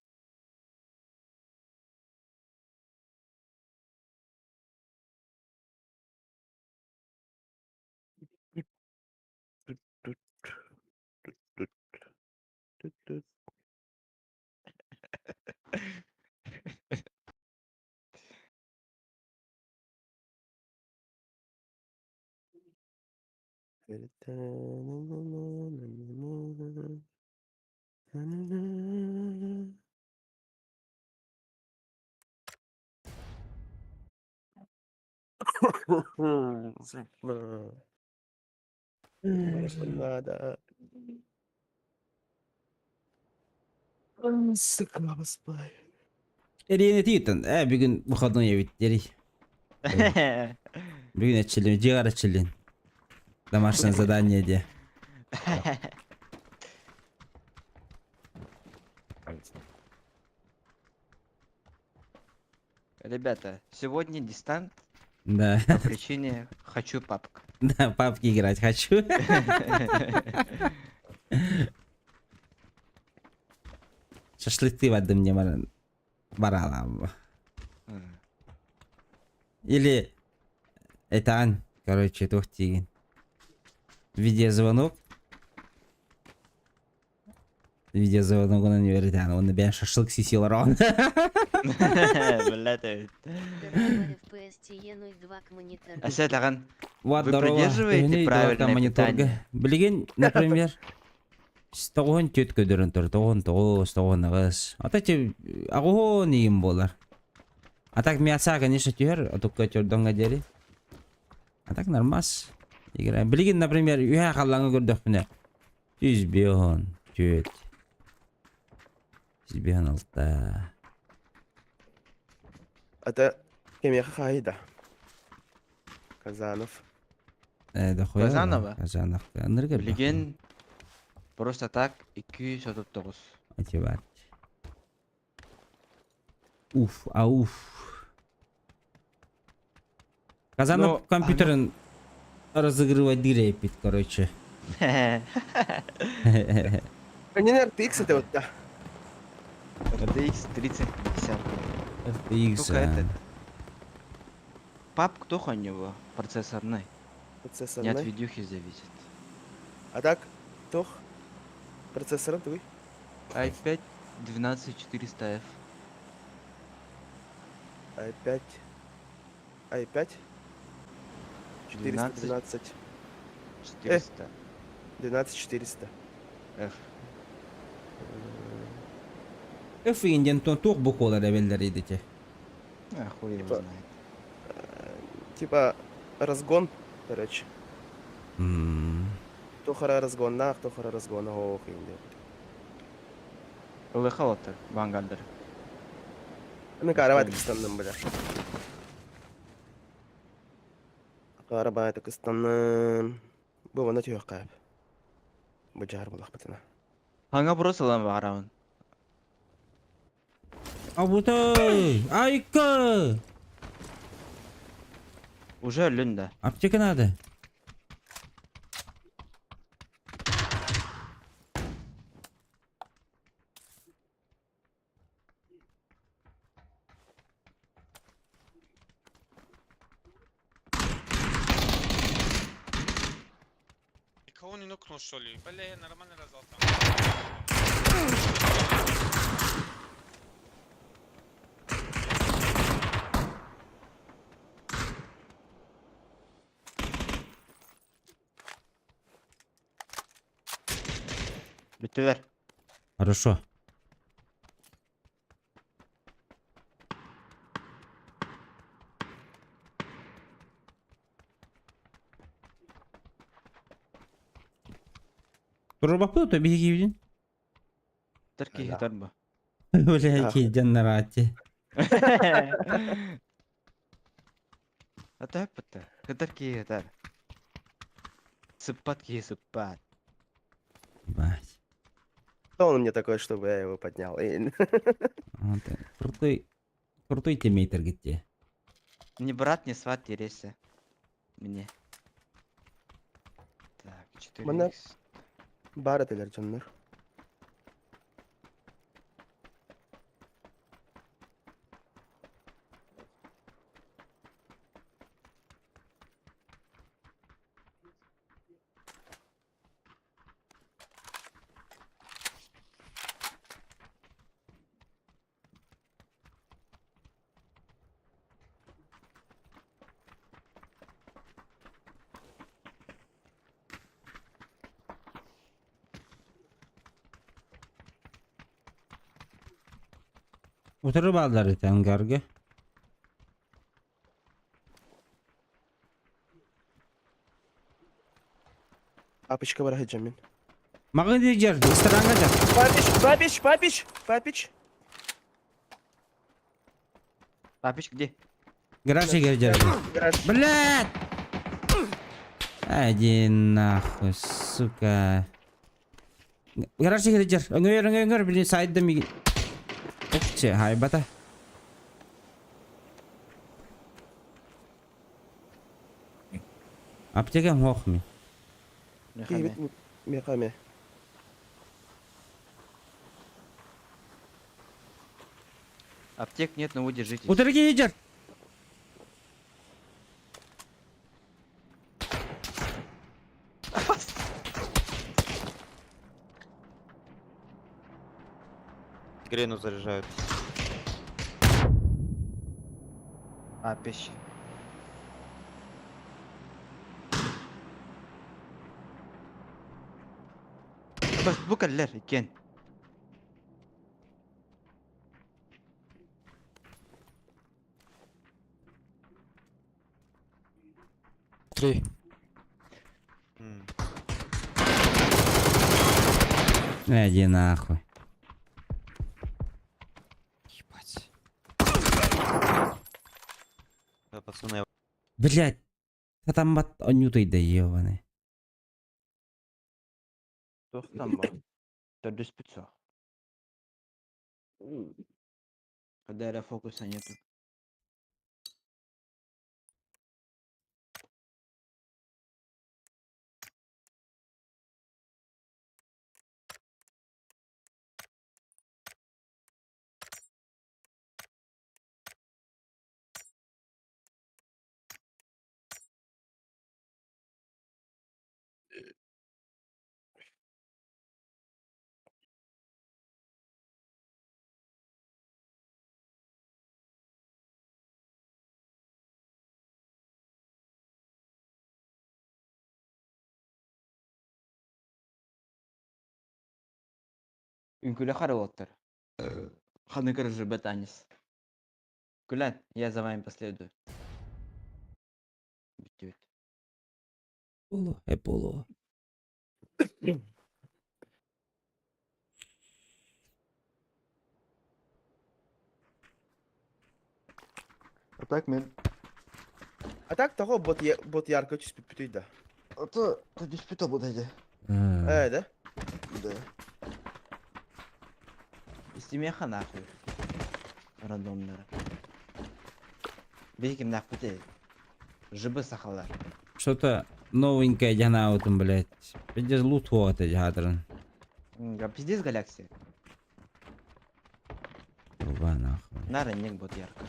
Надо. Сука, спай. Эрийэн этиитэн, бүгүн выходной эбит, эрий. Бүгүн эрчиллин, дьиэҕэр эрчиллин. Домашнее задание диэ. Ребята, сегодня дистант Да, по причине хочу папка. да, папки играть хочу. Шашлыкты бардым мне баран. Баралам. Или этан, короче, туох диигин. Видеозвонок. Видеозвоногунан үөрэтэн, уонна бэйэн шашлык сии олорон. Блядь. Здорово, FPS 0.2 к монитору. Ася даҕаны. Вот, Вы здорово. придерживаете Төһөнүй правильное мониторга. питание? Билигин, например, 94 көрдөрөн турар, 99, 98. А так аҕыһын иим буолар. А так мяса, конечно, түһэр, отукка төрдөҥҥө диэри. А так нормас. Играем. Билигин, например, үһэ халлаҥҥа көрдөхпүнэ. 105, 4. 156. Это кимиэхэ хаайда. Казанов. Дохуя. Казанова? Казанов. Ынырык Билигин просто так 239. Мотиват. Уф, ауф. Казанов Ну, компьютерын разыгрывать дырепит, короче. Они RTX это вот да. RTX 3050. FTX. Только этот. Пап, кто у него? Процессорный. Не от Процессорный. видюхи зависит. А так, туох. Процессорын тугуй. i5 12400F. i5. i5. 412. 400 12400. F. F инден туох буквалар эбэллэр идите. А, хуй его Типа- знает. Типа разгон, короче. М. Туох эрэ разгоннаах, туох эрэ разгона оһох иһин диэбит. Ылыха олоттор, вангардер. Мин карабат кыстанным бля. Карабат кыстанным. Бу манна түһүөххэ. Бу дьаар булахпытына. Ханга брос ылан баарабын. Абутай! Айка! Уже өллүн да. Аптека надо. Никого не нокнул, что ли? Бля, я нормально раздал там. Бүттүлэр. Хорошо. Турбаппы то биһиги билин. Тар киһи тарба. Бля, кийден нарати. Ата пытта. Кытар киһи тар. Сыппат киһи сыппат. Бать. Кто он мне такой, чтобы я его поднял? Вот, крутой, крутой тиммейтер где. Ни брат, ни сват тересе. Мне. Так, 4 Мана- Баар этилэр дьоннор. Утары бааллар этэ ангарга. Апочка бар мин. Магын дижер, ресторанга жар. Папич, папич, папич, папич. Папич где? Гараж жер. Гараж. Блядь! Один нахуй, сука. Гараж жер. Өңөр, өңөр, өңөр, блин, сайда ми. Окче, хай бата. Аптека мох ми. Киһибит мехаме. Аптек нет, но вы держитесь. Утары жер. Грену заряжают. Папич. Бас бу кэллэр иккен. Три. М. Иди нахуй. Ебать. Да, пацаны, я Блядь. Там бат онютой да ебаный. Туох там ба? Төрдүс пиццо. Когда я фокуса нету. Үҥкүлэ харылоттар. Ханы крыжы бетанис. Кулят, я за вами последую. Буолуо, эп буолуо. А так мен. А так того бот, бот ярко түспүппүтүй да. А то түспүт обут эди. Э, да? Да. Истимиэхэ нахуй. Рандомнары. Биһи кимнээхпит ээ. ЖБ сахалар. Что-то новенькое дьанаабытым, блядь. Пиздец лут хуота дьаһаатырын. Пиздец галяксия. Труба нахуй. На ранник бот ярко.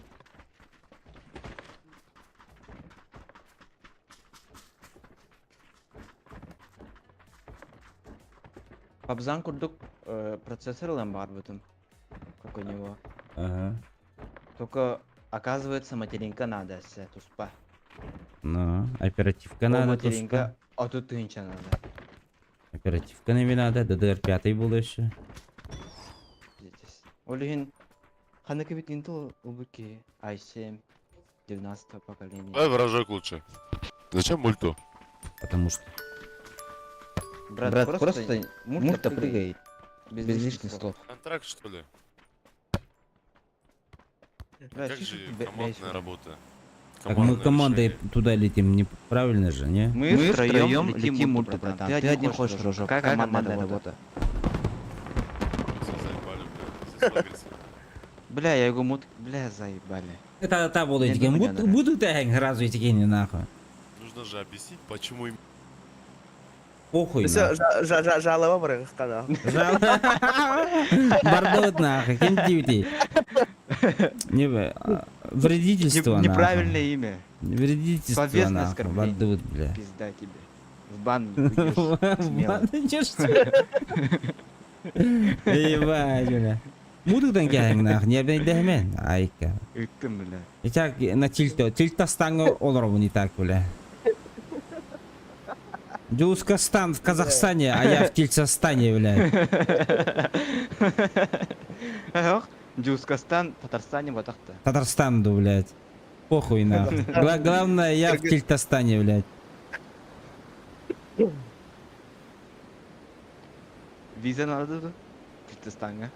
Пабзан курдук процессор ылан баарбытым. Как у него. Ага. Только оказывается материнка надо се туспа. Ну, оперативка Ол надо материнка туспа. 30 тыһыынча надо. Оперативка не надо, DDR5 был еще. Пиздец. Ол иһин ханнык эбит Intel ылбыт киһи i7 19 поколения. Давай вражок лучше. Зачем мульту? Потому что. Брат, Брат просто, мульта прыгай. Без, без лишних слов. Контракт, что ли? Бля, Как чишь, же бе- командная бейс. работа? Так мы Командное командой решение. туда летим, неправильно же, не? Мы, Мы втроем летим мульту, братан. Ты один хочешь рожок. Какая командная работа? Все заебали, блядь. Здесь лагерь. Бля, я его мут... Бля, заебали. Это та буду Я этикен. думаю, Буду надо. буду тәһәң сразу этикене нахуй. Нужно же объяснить, почему им Похуй Все, нахуй. жалоба барыгыккана. Жал. Бардот нахуй. Кем дивити? Не а, вредительство нахуй. Неправильное имя. Вредительство Словесное нахуй. оскорбление. Бардут, бля. Пизда тебе. В бан уйдешь. Смело. Ебать, бля. Мудудан кәһәң нахуй. Не бәйдәһмен. Айка. Ыттым, бля. И так на тильто. Тильтастанга олоробун и так, бля. Дюскастан в Казахстане, а я в Тильцастане, бля. Эх, Дюскастан, Татарстане, вот так-то. Татарстан, да, блядь. Похуй нахуй. Главное, я в Тильтастане, блядь. Виза надо тут? Татарстанга.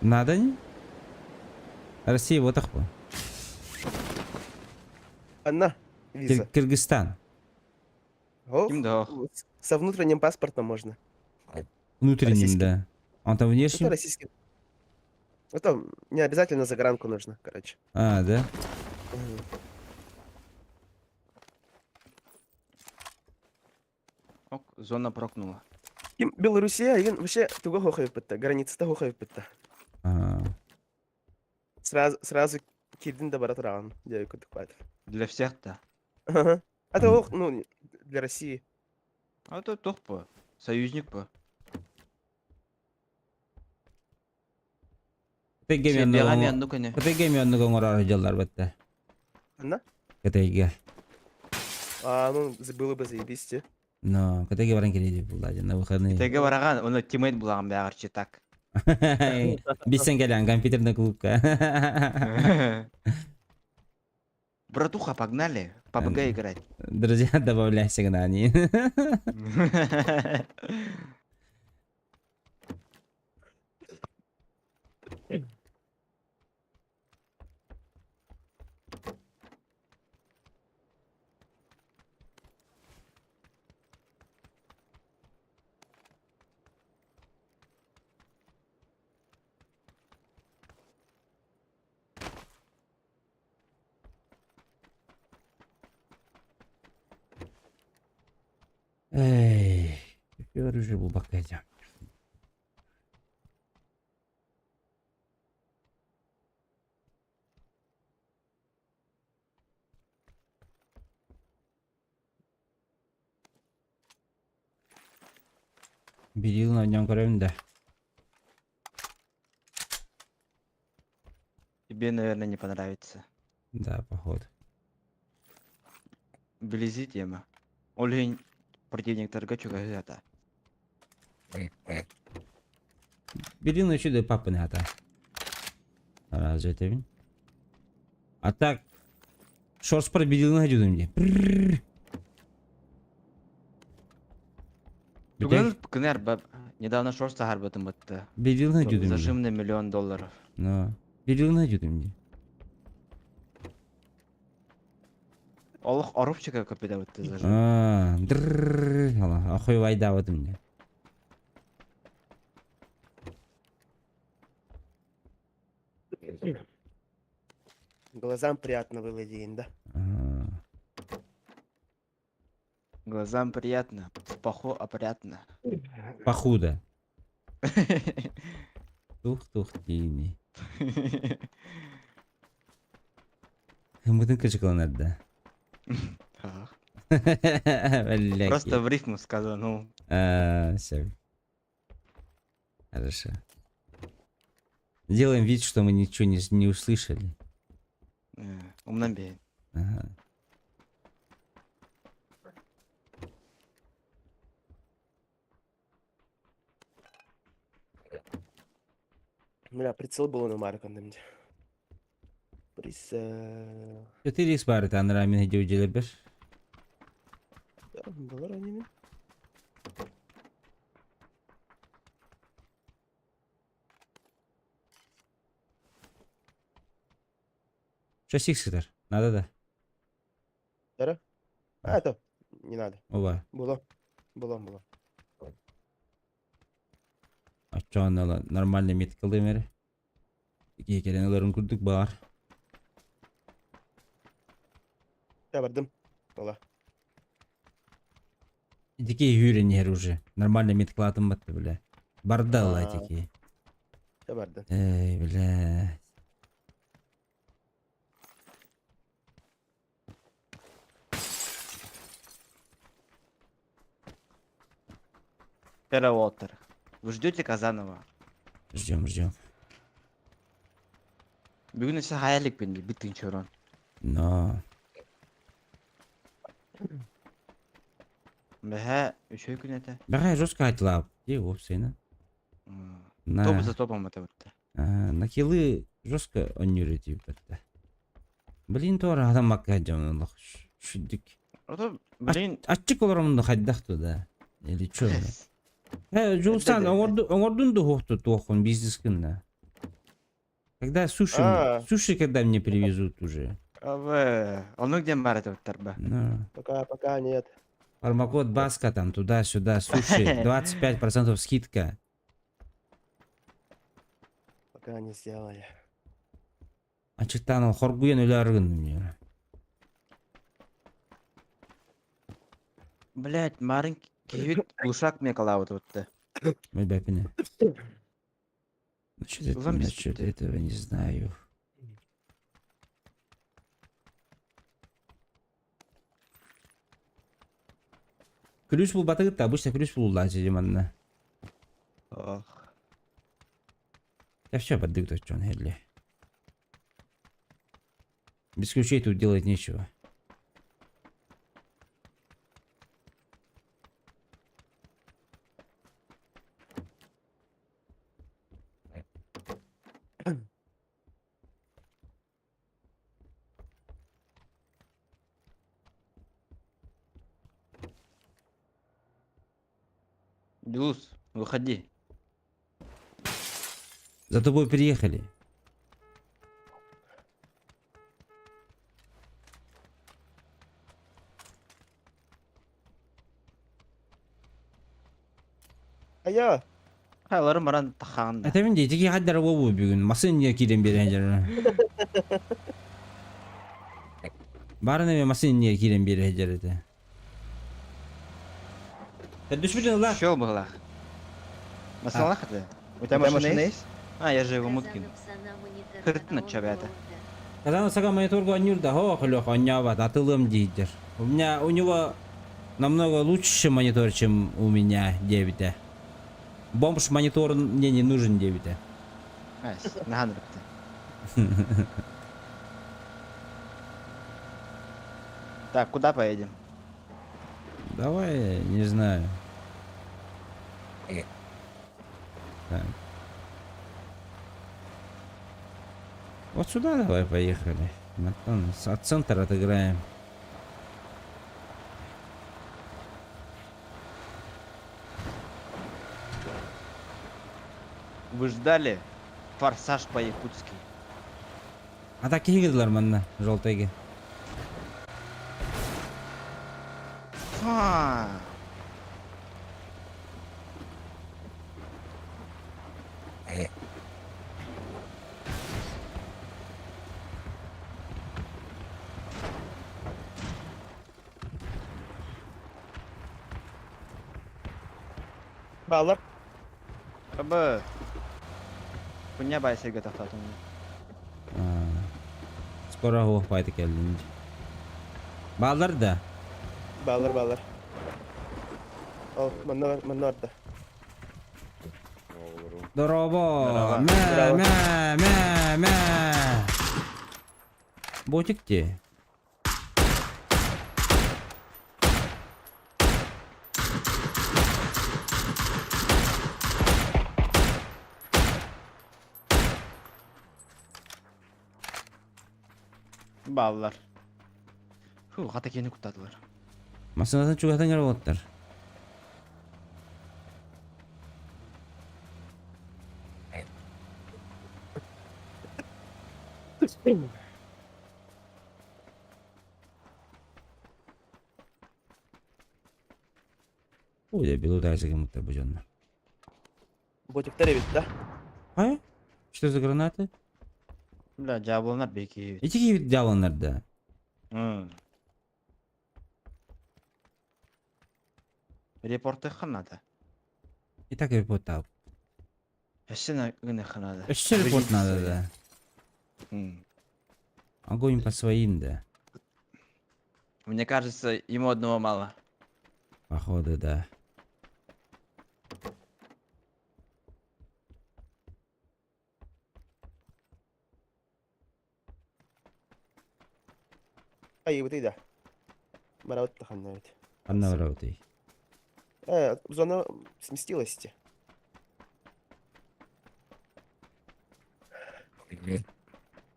Надо не? Россия вот так. Анна, виза. Кыргызстан. Ох, Ким да ох. Со внутренним паспортом можно. Внутренним, Российским. да. Он там Это внешним? российский. Это не обязательно загранку нужно, короче. А, да? Мгм. Ок, зона прокнула. Ким Белоруссия, игин вообще туга хохайып битте, границада хохайып битте. А. Сразу, сразу кирдин да бара тураган, диye көтүк бат. Для всех-то. Ага. А то ох, ну, для России. А то тох по. Союзник по. КТГ мен оҥорор дьаллар бетте. Анна? КТГ. А, ну, было бы заебись, те. Но КТГ баран келеди булла на выходные. КТГ бараган, оны тиммейт булаган бягырчы так. Бисен келен компьютерный клубка. Братуха, погнали. PUBG играть. Друзья, добавляйся к Нани. Эй, оружие булбакка дьэ. Билил на көрөм да. Тебе, наверное, не понравится. Да, походу. Вблизи тема. Ол противник чугайата. Билил үчү папы ата. Разве это бин? А так, шорспор билилин хадюдум ди. Тугун кынар недавно шорт саһарбытым бытты. Берилна дюдум. Зажим на миллион долларов. Но. Берилна дюдум. Олох оруфчика көпүдэ бытты зажим. А, дрррр, охуй вайдаабытым мне. Глазам приятно было день, да? Глазам приятно, в паху опрятно. Похуда. Тух-тух тиини. Мытын кычыкыланар да. Просто в рифму сказал, ну. Все. Хорошо. Делаем вид, что мы ничего не услышали. Умнан бей. Ага. Бля, прицел был на Марком. Прицел. 4 х баар этэ анараа мин дьиэлэрбэр. Доллар они. Сейчас икс сытар. Надо да. Да? А, это не надо. Оба. Было. Было, было. Оччоҕуна нормальный метка эрэ. Ики кэлэн ыларын курдук баар. Я бардым. Было. Итики үүрэн уже. Нормальный меткалаатым батты бля. Бардалла итики. Я бардым. Эй, бля. Перевотер. Вы ждете Казанова? Ждем, ждем. Бүгүн өссө хаялик бин битин чорон. Но. Бэһэ үчүгэй күн этэ. Бэҕэһээ жестко айтылаап. Дии уопсайынан. На. Топ за топом это вот. На киллы жестко онньуур этибит. Блин, туора хатаммакка дьон олох шүдүк. Ото, блин. Аччык олоромунду хайдах туда. Или чё? Э, Жулсан, оҥордун дуһуохту туохун бизнес кынна. Когда суши, суши когда мне привезут уже? Абы, оннук диэн баар этэ ба. Ну. Пока, пока нет. Промокод Баска там туда-сюда, суши, 25% скидка. Пока не сделали. Ачыктаан хоргуйан өлөөр гынным мне. Блять, марын киһибит глушак мекалаабыт бутта. Мой бэпине. Насчет этого, насчет этого не знаю. Ключ был батыгыт, обычно ключ был улачы манна. Ох. Да все, поддык Джон Хедли. Без ключей тут делать нечего. Дюс, выходи. За тобой приехали. А я? Хайларым баран тахаан. Это мен дейтики хаддар болбу бүгүн. Масын не кирен берен жер. Барын эме масын не кирен берен жер это. Дүшпүтүн ла. Шел была. Масалах это? У тебя машина есть? А, я же его муткин. Хыртна чабята. Казан сага мониторго анюрда хо хлёх аньябат атылым дейдер. У меня у него намного лучше монитор, чем у меня 9. Бомж монитор мне не нужен 9. На хандрыкты. Так, куда поедем? Давай, не знаю. Так. Вот сюда давай поехали. От центра отыграем. Вы ждали форсаж по-якутски. А так киһи гыдылар манна, желтайга. Фа. Баалар. Абы. Куня бай сиргэ тохтоотум. Скоро оһуох баайта кэллин. Баалар да? Баалар баалар. Ол манна манна барда. Дорообо! Мэ мэ мэ мэ. Ботик де. Бааллар. Фу, хата киһини куттаатылар. Массыынатын чугаһатан кэлэ буолаттар. Ой, белутайся кем-то бу дьоннор. Ботиктар эбит да? Хайа? Что за гранаты? Бля, дьаабыланар биһиги. Ити киһибит дьаабыланар да. Репортыхха надо. И так репорт Өссө гыныхха надо. Өссө репорт надо, да. Огонь по своим, да. Мне кажется, ему одного мало. Походу, да. Айыбытый да. Барабыт ханна ведь. Ханна барабытый. Зона сместилась.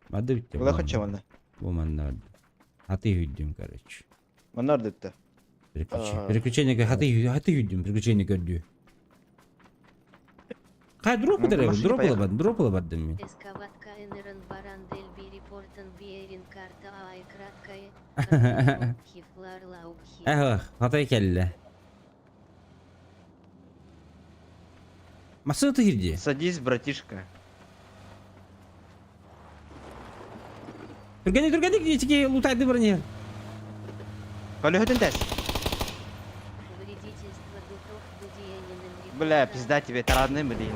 Мады битте. Куда хочу манна? Бу манна. Хаты хүддүм, короче. Манна ордытты. Переключение хаты хаты хүддүм, приключение көрдү. Кай дроп дere, дроп бар, дроп бар дим. Эскаватка НРН Барандель Бирипортен Биерин карта Ай краткая. Эх, хатай келле. Машина ты где? Садись, братишка. Түргәни, түргәни, ички лутайды брони. Колёхотын тәс. Вредительство дутов Дудиянин Бля, пизда тебе, тарадный, блин.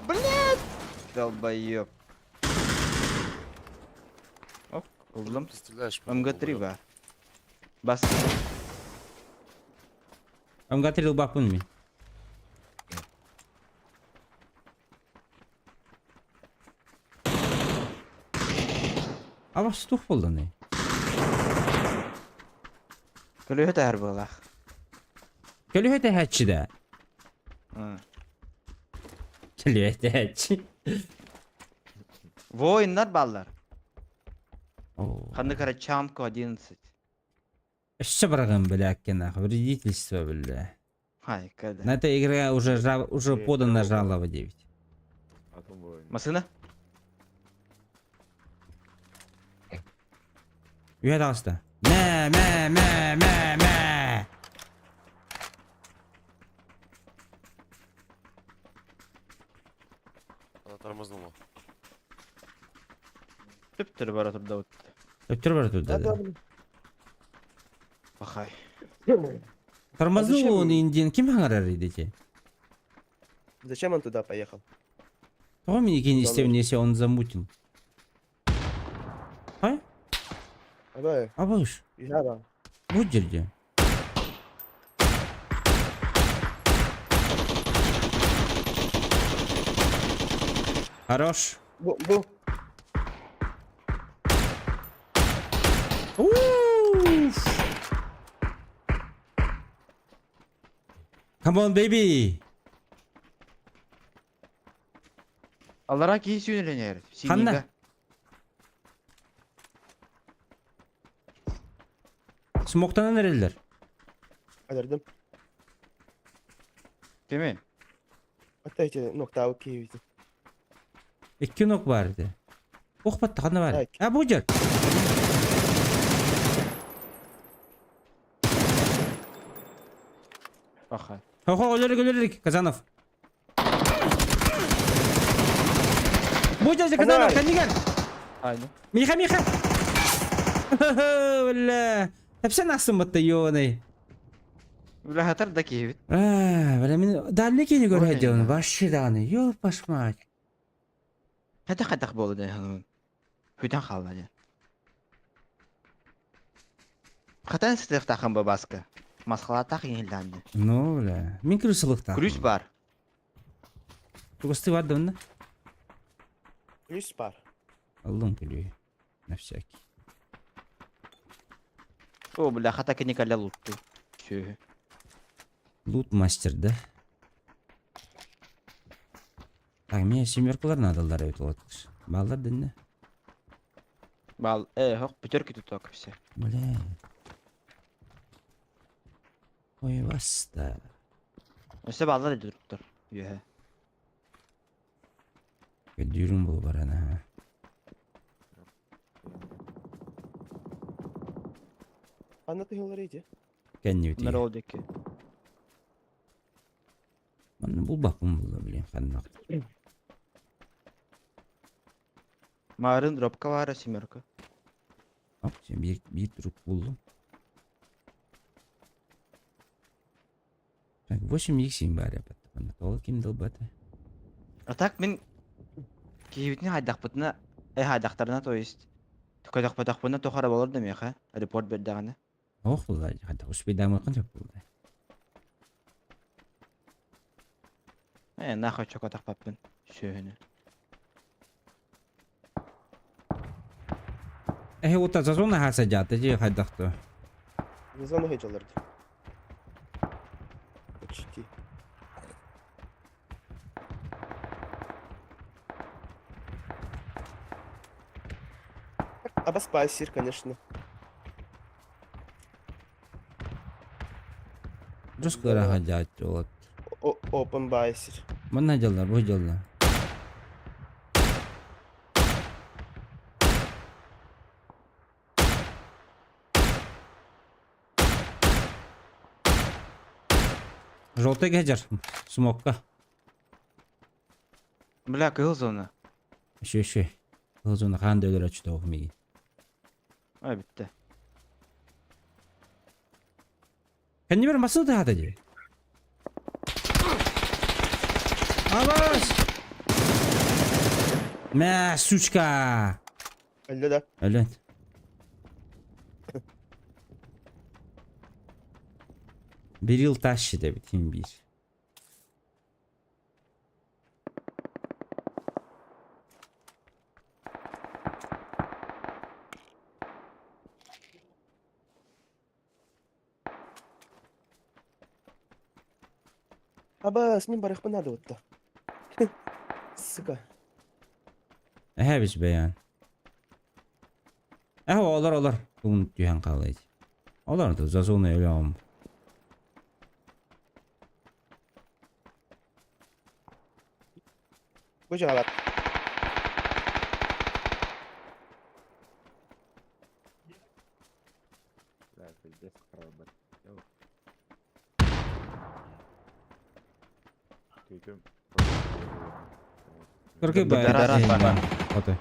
Блядь! Долбоёб. Оп, углом. Стреляешь, МГ3 ба. Бас. МГ3 лбапын ми. Ава стух болданы. Көлөһө тәһәр буолах. Көлөһө тәһәччи да. Көлөһө тәһәччи. Воиннар баллар. Ханны кара Чамко 11. Өссө бараган бля нах, вредительство бля. Хай, когда. На этой игре уже уже подана жалоба 9. Машина? Үйә таҕыста. Мә, мә, мә, мә, мә. Она тормознула. Түптүр бара турда вот. Өттөр бар турда. Да. Пахай. Тормознул он индиан ким хаңарар идете? Зачем он туда поехал? Того меня если он замутил. А? Абай. Абыш. Я Бу жерде. Хорош. Бу, бу. Уф. Come on, baby. Аллара киһи сүүнэлэнэр. Ханна? Смоктанан эрэллэр. Алердым. Кими? Ата эти ноктаабыт киһибитин. Икки нок баар этэ. Ох батта ханна баар? Так. А бу дьэр. Аха. Хо-хо, өлөрүк өлөрүк, Казанов. Бу дьэр Казанов, Давай. кэннигэр. Айны. Миха, Миха. Бля. Тэпсэн астын батта ёбаный. Үлэхэтэр да киһибит. Аа, бля, мин дальний кини Ой, көрө дьон, вообще даҕаны, ёпаш мать. Хайдах-хайдах буолла дии саныыбын. Бүтэн хаалла дии. Хатан сытыахтааххын бу Бааска. Масхалаатаах иһиллээн дии. Ну, бля, мин крысылыктаахпын. Күлүүс баар. Тугасты бар да онно? Күлүүс баар. Аллым күлүү. На всякий. О, бля, хата кини кэлэ лутту. Сүөһү. Лут мастер, да? Так, мне семеркалар надалар эбит вот. Баллар дэннэ. Бал, э, хок, пятерки тут только все. Бля. Ой, баста. Өссө баллар да туруктар. Үөһэ. Көрдүүрүм бу баран аха. Ханна тыһыллар ити? Кэннибитигэр. Нарол диэки. Манна булбаппын булла блин ханна. Марын дропка баара семерка. Оп, биир биир турук буллум. Так, 8 икс баар эбит. Манна тоҕо ким да ылбата. А так мин киһибитин хайдахпытына, э хайдахтарына то есть көтөхпөтөхпүнэ тоҕо эрэ болор да миэхэ репорт бердэҕинэ. Ох буолла, хайдах успейдаамыаххын сөп буолла. Э, нахуй чокотохпаппын сүөһүнү. Эһи ута зазон аһаа садьаата дии хайдах то. Зазон ыһыдьалар дии. Почти. Аба спайсер, конечно. Дьус кыра хадьаат вот. Open байсер. Манна дьаллар, бу дьаллар. Желтый геджер, смокка. Бля, кыһыл зона. Еще, еще. Кыһыл зона хаан да өлөр очтоох миги. Ай, бүттэ. Кэннибэр массыына тыһаата дии. Абас! Мә, сучка! Өллө да. Өлөн. Берил тащит эбит хим биир. Абас, мин барыахпын наада буолта. Сука. Эһэбис бэйэн. Эһэ олор олор. Тугун түһэн хаалай. Олор да зазоны өлөм. Бу дьаҕалар. Кыргы Быдарас баар. Отой.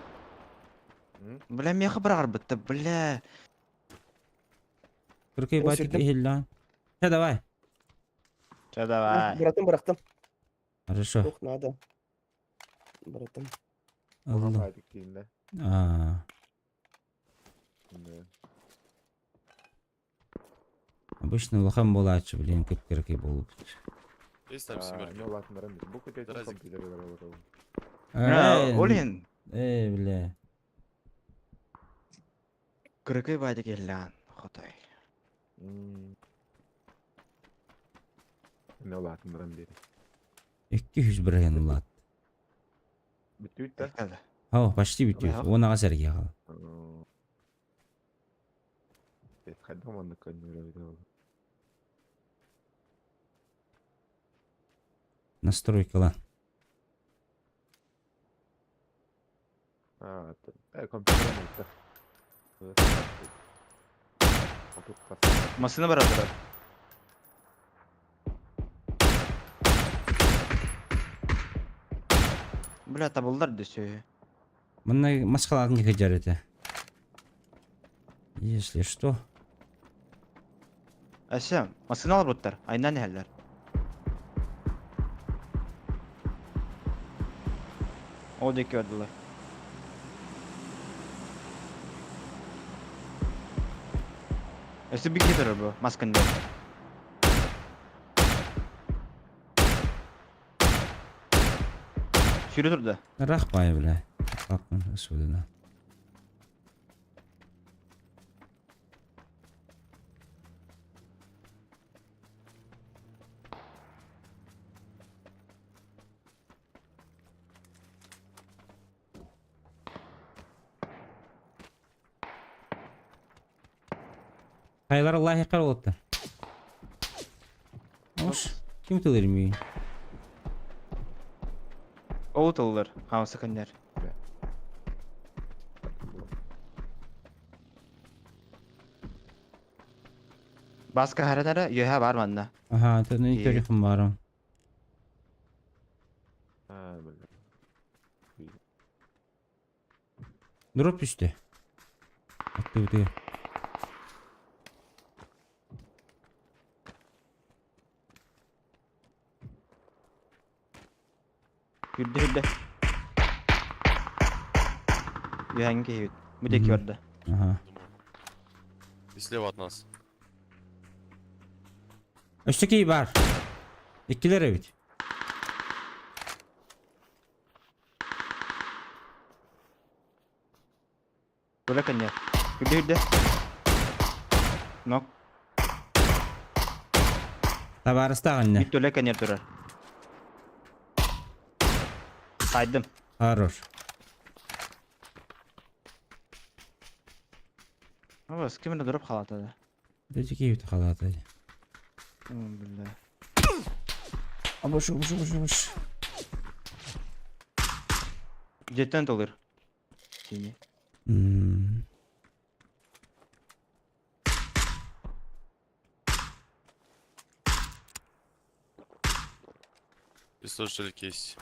Бля, миэхэ быраҕарбытта, бля. Кыргы баатик иһиллээн. Чэ давай. Чэ давай. Быраттым, бырахтым. Хорошо. Туох наада. Быраттым. Ыллым. Аа. Обычно улахан буолааччы, блин, кып-кыракый буолбут. Есть там семерки? Заразик. Э, Олин. Э, бля. Кыракый баайда кэллээн, хотой. 200 бырыһыан улаат. О, почти бүтүө. Уон аҕыс эргиэ хаал. Настройкалан. Компьютер мөлтөх. 30 хас. Массыына бара турар. Бля, табыллар да сүөһү. Манна маскалаатын кыдьар этэ. Если что. Өссө, массыына албыттар, айнан иһэллэр. Ол диэки бардылар. Өссө bir киһи турар бу, маскын диэн. Сүүрэ турда. Ыраах баайы бля. Аппын особенно. Хайлар Аллахи олотта. Ош, ким тылыр ми? Ол тыллар, хаамса көннөр. Баска харанара, үөһэ бар манна. Ага, это не И- көрүхүм барым. А, бля. Дроп үстэ. Атты бутыга. Үрдэ үрдэ. Үөһэҥҥи киһибит. Бу диэки Мгм. барда. Ага. Думаю. И слева от нас. Өссө кий бар. Иккилер эбит. Тула көннөр. Үрдэ үрдэ. Нок. Табаарыстаах инне. Бит тула көннөр турар. Хайдым. Хорош. Абас, ким эле дроп халатады. Дөтү кийбит халааты. М, бля. Абыш, абыш, абыш, абыш. Дьиэттэн тылыр. Синий. М. Здесь тоже челики есть.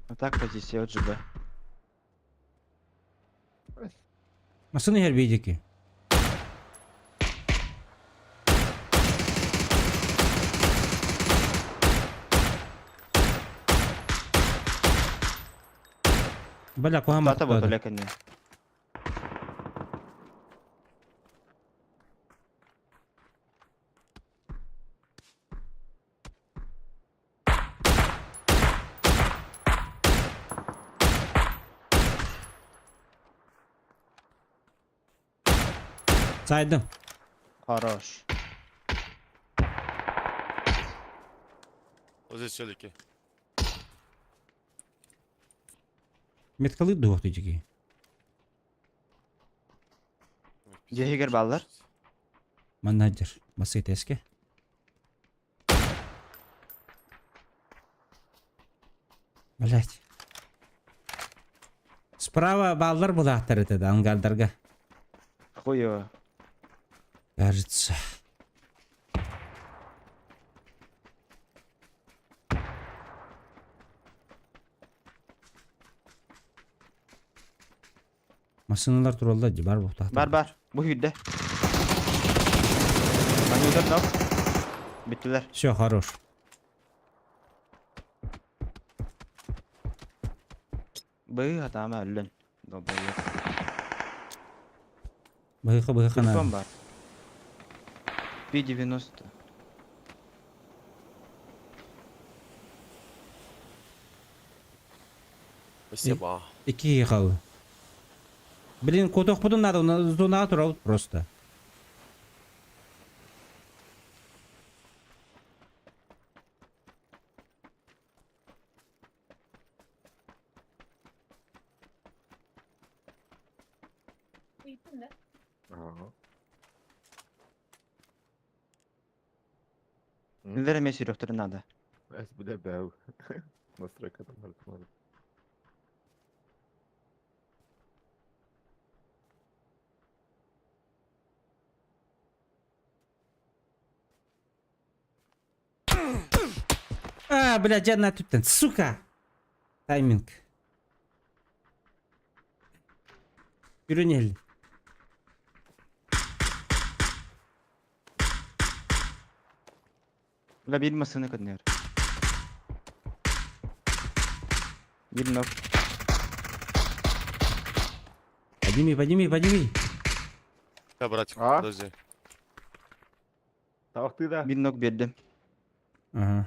А так позиция от ЖБ. Массыына иһэр биидики. Бля, куһаҕан Тата бу баттаата. тула көннөр. Сайдым. Хорош. Вот здесь челики. Меткалыыр дуо дии. Ой, Дьиэ пиздец, иһигэр бааллар. Манна дьэр. Масы тэске. Блять. Справа бааллар булаахтар этэ да ангардарга. Хуево. Кажется. Массыыналар тураллар дии бар буолуохтаахтар. Бар бар. Бу үрдэ. Манюдар нок. Бүттүлэр. Все, хорош. Быы атаама өллөн. Долбоёб. Быһыха быһыха Телефон наада. бар. Пи-90. Спасибо. Икки хаалла. Блин, куотуохпутун наада, зонаҕа турабыт просто. Ага. Кинилэр эмиэ сүрүөхтэрин наада. СБД бэу. Настройка там надо. А, блядь, я на тут, сука! Тайминг. Үрүн Бля биир массыына көрүнэр. Биир нок. Подними, подними, подними. Да, братик, А? подожди. Тавах ты да. Биир нок биэрдим. Ага.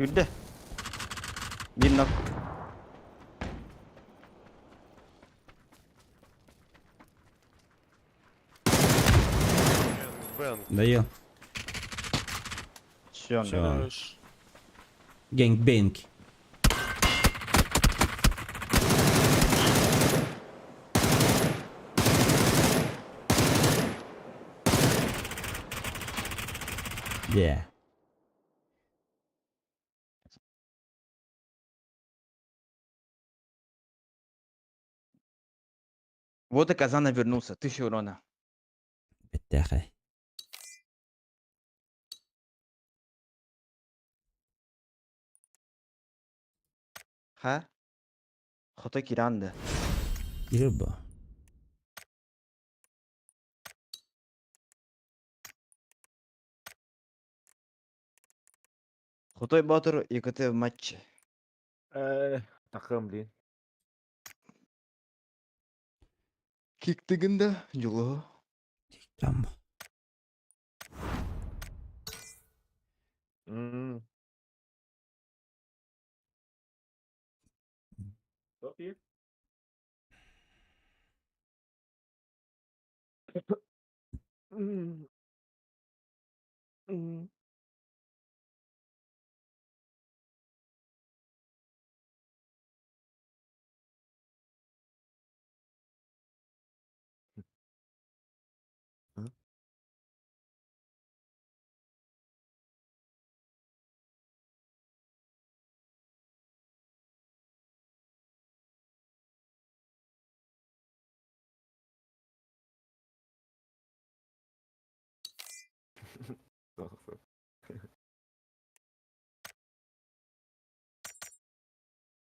Үрдэ. Биир нок. Бэнг. Доел. Все. Всё. Гэнг-бэнг. Yeah. Вот и Казана вернулся. Тысяча урона. Бэттээхэй. Ха? Хото киранды. Кирер бу. Хотой Батыр ЕКТ в матче. Э, Тахым, блин. Киктигин да жолу. Там. М. Окей. М. М.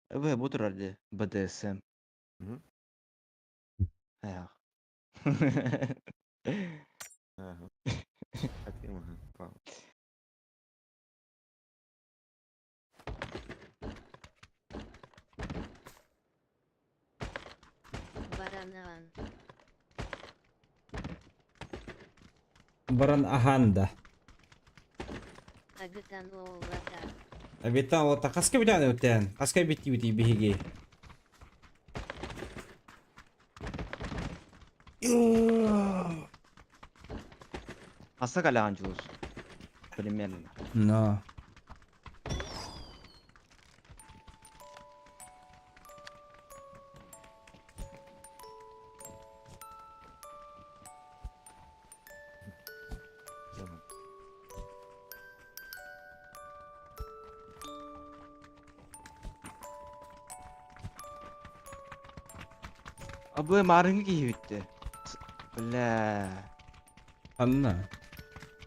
Эбэ бу турар дии БДСМ. Мгм. Эх. Ага. Хотим, ага. Пау. Баранаан. Баран Аханда. Агытан оолата. Абитан ота хаска бүтэн өтэн. Хаска битти бити биһиги. Хаска калаан дьулус. Примерно. Но. Абы маарыҥҥы киһи бүттэ. Бля. Анна.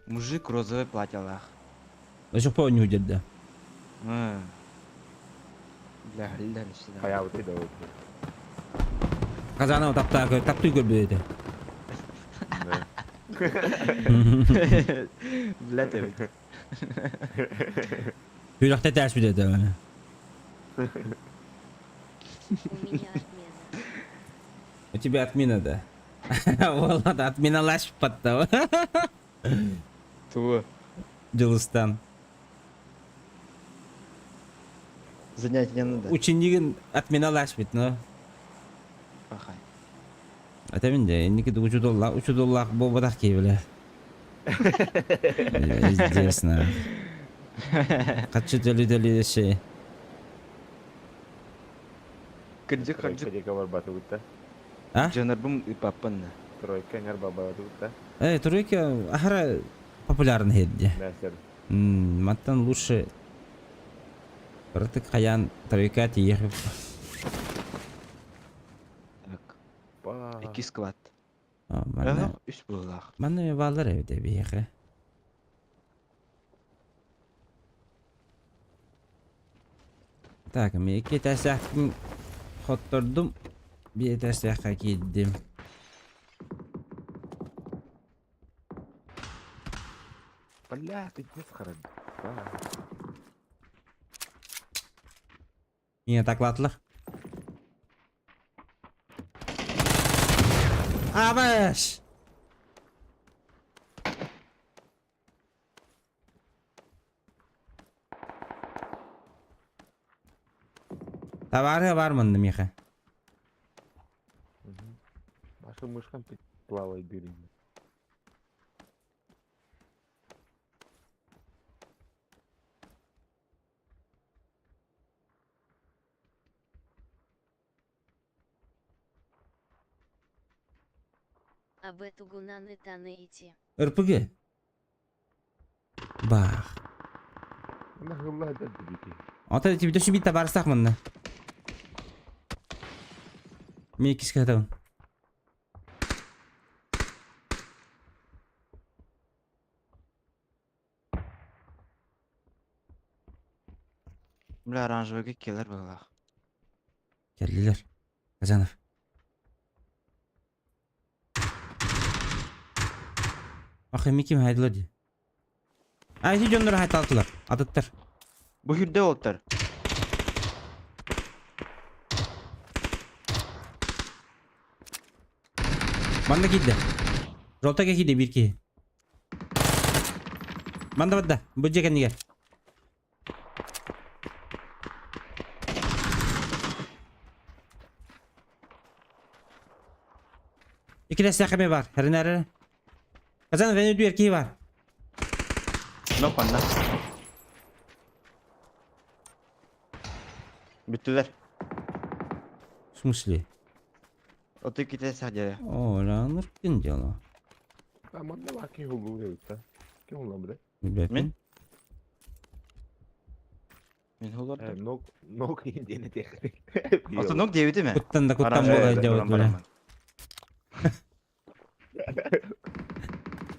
Мужик розовый платьялаах. Өсөк оонньуу дьэрдэ. Бля, хөллөр сюда. Хайаабыты да ол. Казанова таптаа таптыы көрбүт этэ. Да. Бля, ты. Үрэхтэ тээспит этэ. У меня отмена. У тебя отмена, да? Вот, отминалась подтава. Туу. Дьулустан. Занятие не надо. Ученигин отминалась ведь, но. Этэмин дьэ, инники учуталлаах учуталлаах буолбатах киһи бile. Интересно. Хаччы төлү-төлү ше. Кырдьык Тройка кырдьык диэки барбатыбыт да. А? дьонорбум ыппаппын. Тройка эҥэр барбатыбыт да. Тройка ахара популярный хедди. Мээсэр. Мантан лучше Ырытык хайаан тройка тиийэх. Так, Ба. икки склад. Манна Үс быылаах. манна баалар эбит эбиэхэ. Так, мен икки этээстээхпин хоттордум. Биир этээстээххэ киирдим. Бля, ты где схорон? Миңа таклатлар. Абаш! Товары бар манна миэхэ. Маша мышкам плавает бери. Об эту гунаны таны идти. РПГ. Бах. Нахылла да дибити. Ата тебе дөсү бит табарсак манна. Мен киске хатабын. Бля, оранжевыйга келер быылаах. Келлилер. Казанов. Ах, эми ким хайдылар ди. А, ити дьоннор хайталтылар. Атыттар. Бу хүрдэ олтар. Манна киирдэ. Жолта киирдэ биир киһи. Манна барда. Бу дьиэ кэннигэр. Иккилэстээх эмиэ баар. Эрэнээр Казан Венедуэр киһи баар. Ну, ханна. Бүттүлэр. В смысле? Оту иккитэ саадьара. О, ланыркын дело. А манна баар киһи улуу эбит да. Ким улуу бile? Билбэппин. Мин? Мин холордум. Ног ног диэн этиэхтик. Ото ног диэбитим ээ. Куттан да куттан Оранжевый буола да, дьабыт баран бile. бараммын.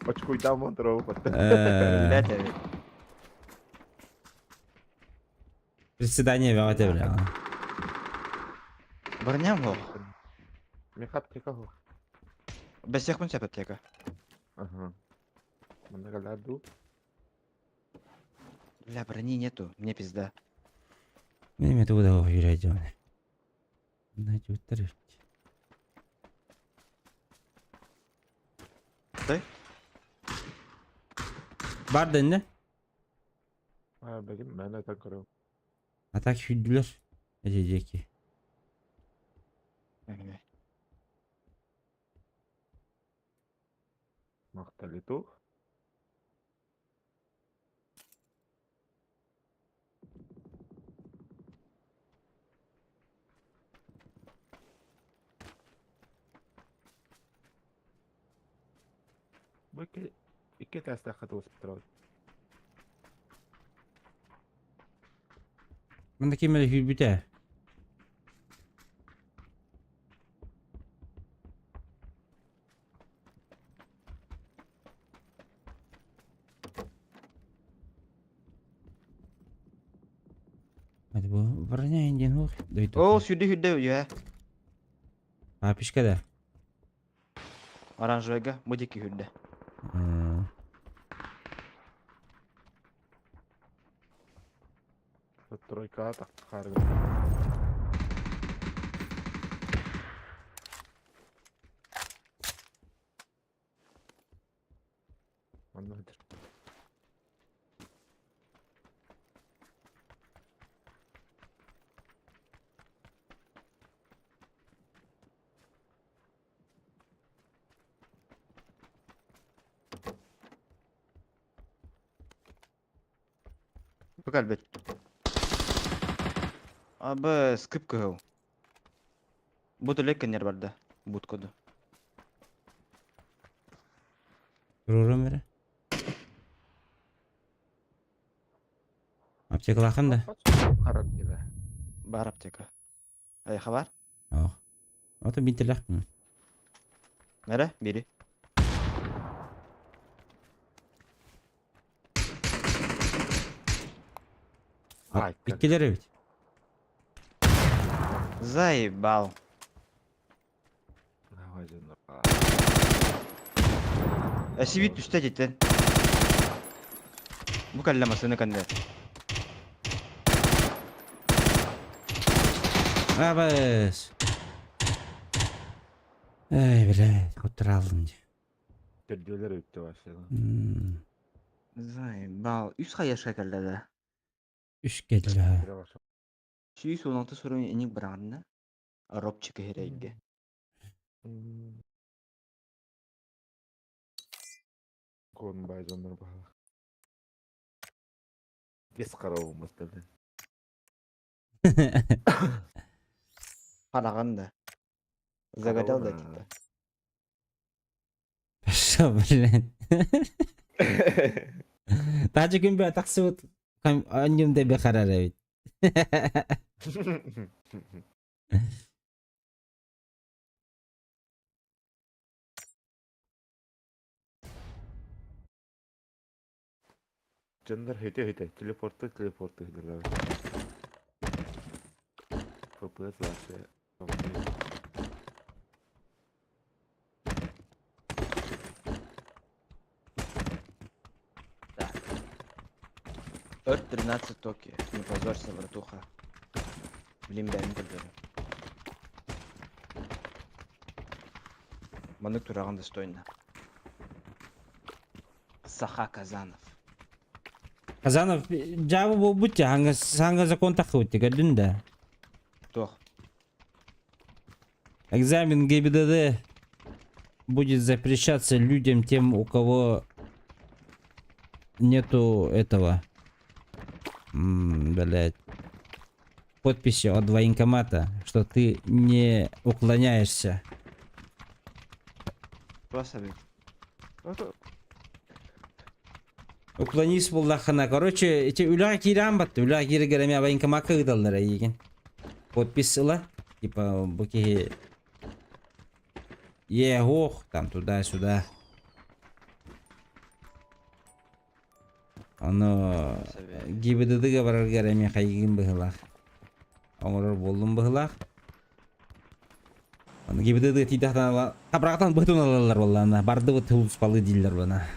Очкуйдаан монтороу батта. Билээт эбит. Приседание бөҕөтө бile. Броням хоох. Мехат тека хо. Бэсиэхпин сөп аптека. Ага. Манна галарду. Бля, брони нету, мне пизда. Мен эме тугу да юрэ дьон. Стой. Бар да инне. А, бегин мен это көрөм. А так сүүрдүлэр. Эти диэки. Махталиту. Бу икки икки этээстээх хатылыспыттар. Манна ким эрэ сүүрбүтэ. Hadi bu броня диэн суох дойду. Оо, сүүрдэ сүүрдэ үө. Папишка да. Оранжевыйга бу диэки сүүрдэ. Тройка таххаар. Манна хатыр. Бу кэлбит. Абы скип кыһыл. Бу төлөй кэннер барда. Бут коду. Турурум эрэ. Аптекалаахын да? Харат диbe. Бар аптека. Айха бар. Ох. Ото бинтелэхпин. Нere? Biri. Ай, Иккилэр эбит. Заебал. Давай, дьоннор. Эсибит түстэ дитен. Бу кэллэ масыны кэннэ. Абыс. Эй, блядь, куттаралдым дии. Төрдүөлэр өттө вообще. М, Заебал. Үс хаяшка кэллэ да. Үс кэллэ. 116 сурун иник бараҕынна. Робчик иһирэйгэ. Кон бай дьоннор баһа. Бес карабымыз блин. Хараҕын да. Загадал да типа. Пошел, блядь. Таажы күн бе тахсыбыт анньым да бехарар эбит. Дьоннор хөтө хөтө телепорты телепорты дилер. FPS вообще. Ört 13 токи. Не позорься, братуха. Блин, бэйэм көрдөрө. Маннык тураҕын достойно. Саха Казанов. Казанов дьаабы буолбут дии, саҥа закон тахсыбыт дии, көрдүн да. Туох. Экзамен ГИБДД будет запрещаться людям, тем, у кого нету этого, блядь, подписи от военкомата, что ты не уклоняешься. Просто бит. Уклонись буоллаххына. Короче, эти үлэҕэ киирэн батты. Үлэҕэ киирэргэр эмиэ военкомакка ыыталлар эйигин. Подпись ыла. Типа, бу киһи Е, там туда-сюда. Ону ГИБДД-га бараргар эмиэ хайгыын быһыылаах. Оҥорор буоллум быһыылаах. Аны ГИБДД тиийдэхтэн хабырҕатан быһытын ылаллар буоллаҕына, бардыбыт сулууспалыы дииллэр буна.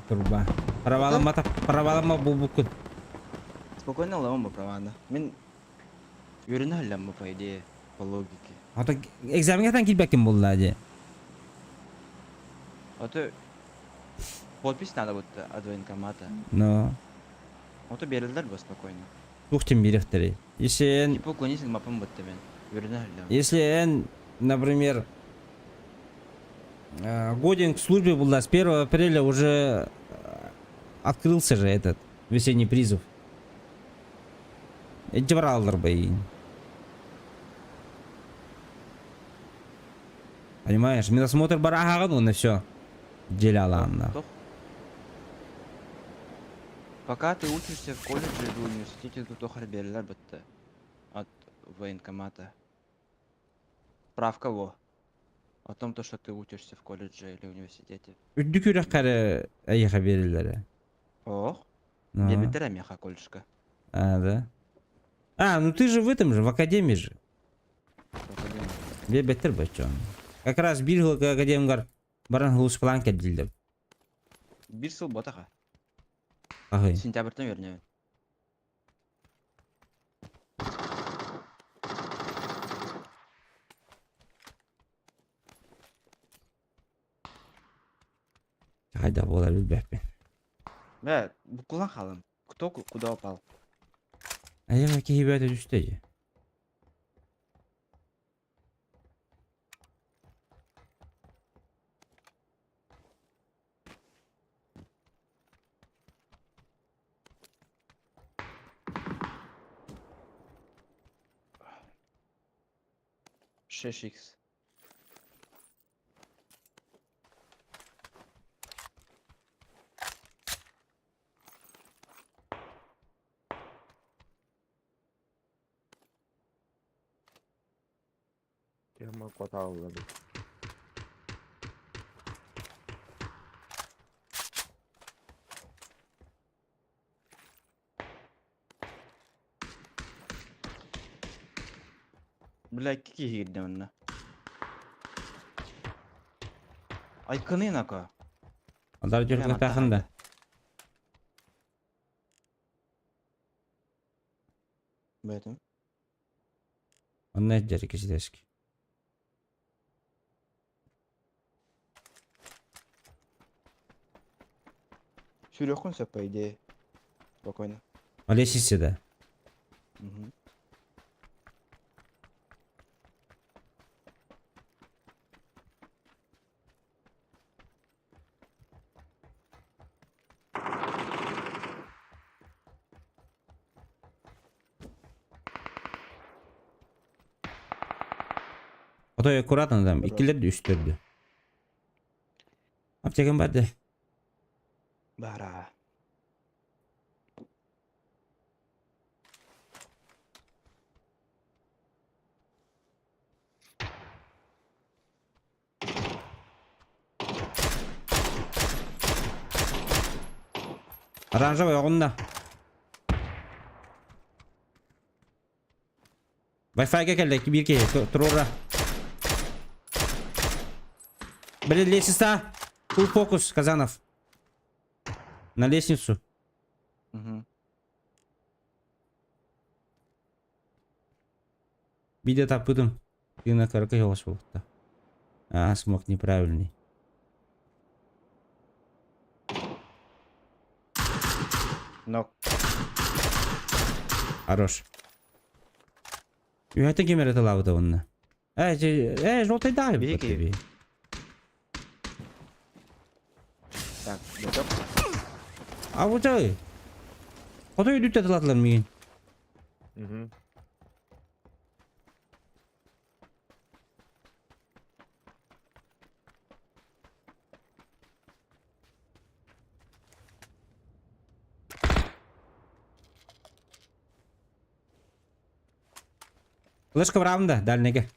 Турба. Правалама правалама буолбуккун. Спокойно ылабын бу праваны. Мин үөрэнэ сылдьаммын по идее, по логике. Ото экзамеҥҥа киирбэккин буолла дии. А то подпись надо будет от военкомата. Но. А то биэрэллэр бу спокойно. Туох диэн биэриэхтэрий? Если эн Типа уклонись мапым бутта мен. Үөрэнэ сылдьаммын. Если эн, например, годен к службе была, с 1 апреля уже открылся же этот весенний призыв. Эдди бараллар бэйин. Понимаешь, медосмотр барахаган, он и все. Деляланна. Тох. Пока ты учишься в колледже или в университете, тут охар биэрэллэр бутта. От военкомата. Справка во. О том, то, что ты учишься в колледже или университете. Үрдүк үөрэххэ эйиэхэ биэрэллэрэ. Ох, Ну. биэрбиттэрэ миэхэ колледжка. А, да? А, ну ты же в этом же, в академии же. Биэрбэттэр баччон. Как раз биир сылга академгар баран сулууспалаан кэлдилэр. Биир сыл буотаха. Аһый. Сентябрьтан үөрэнэбин. Хайда буолар билбэппин. Бля, букулан хаалым. Кто куда упал? Айаҕа киһи бэйэтэ түстэ дии. 6х. Тема квартал. Бля, какие киирдэ манна? Айкыны нака. Адар Бля, жүргөтахын да. Бэтим. Онна жер кисидески. Сүрөхүн сөп, по идее. Спокойно. Олесисе да. Мгм. Отой аккуратно там. Иккилер үстөрдү. Аптекам барды. Бара. Оранжевый оҕунна. Wi-Fi-га кэллэ биир киһи туруора. Блин, лестница. Full фокус, Казанов. На лестницу. Угу. Биде таппытым. Ты на каракай болта. А, смог неправильный. Нок. Хорош. Үһәтен кемер это лавыда онна. Желтый дай. Беги. Так, готов? А вот ай. Куда идут это ладлар миин? Угу. Лышка бравында, дальнеге.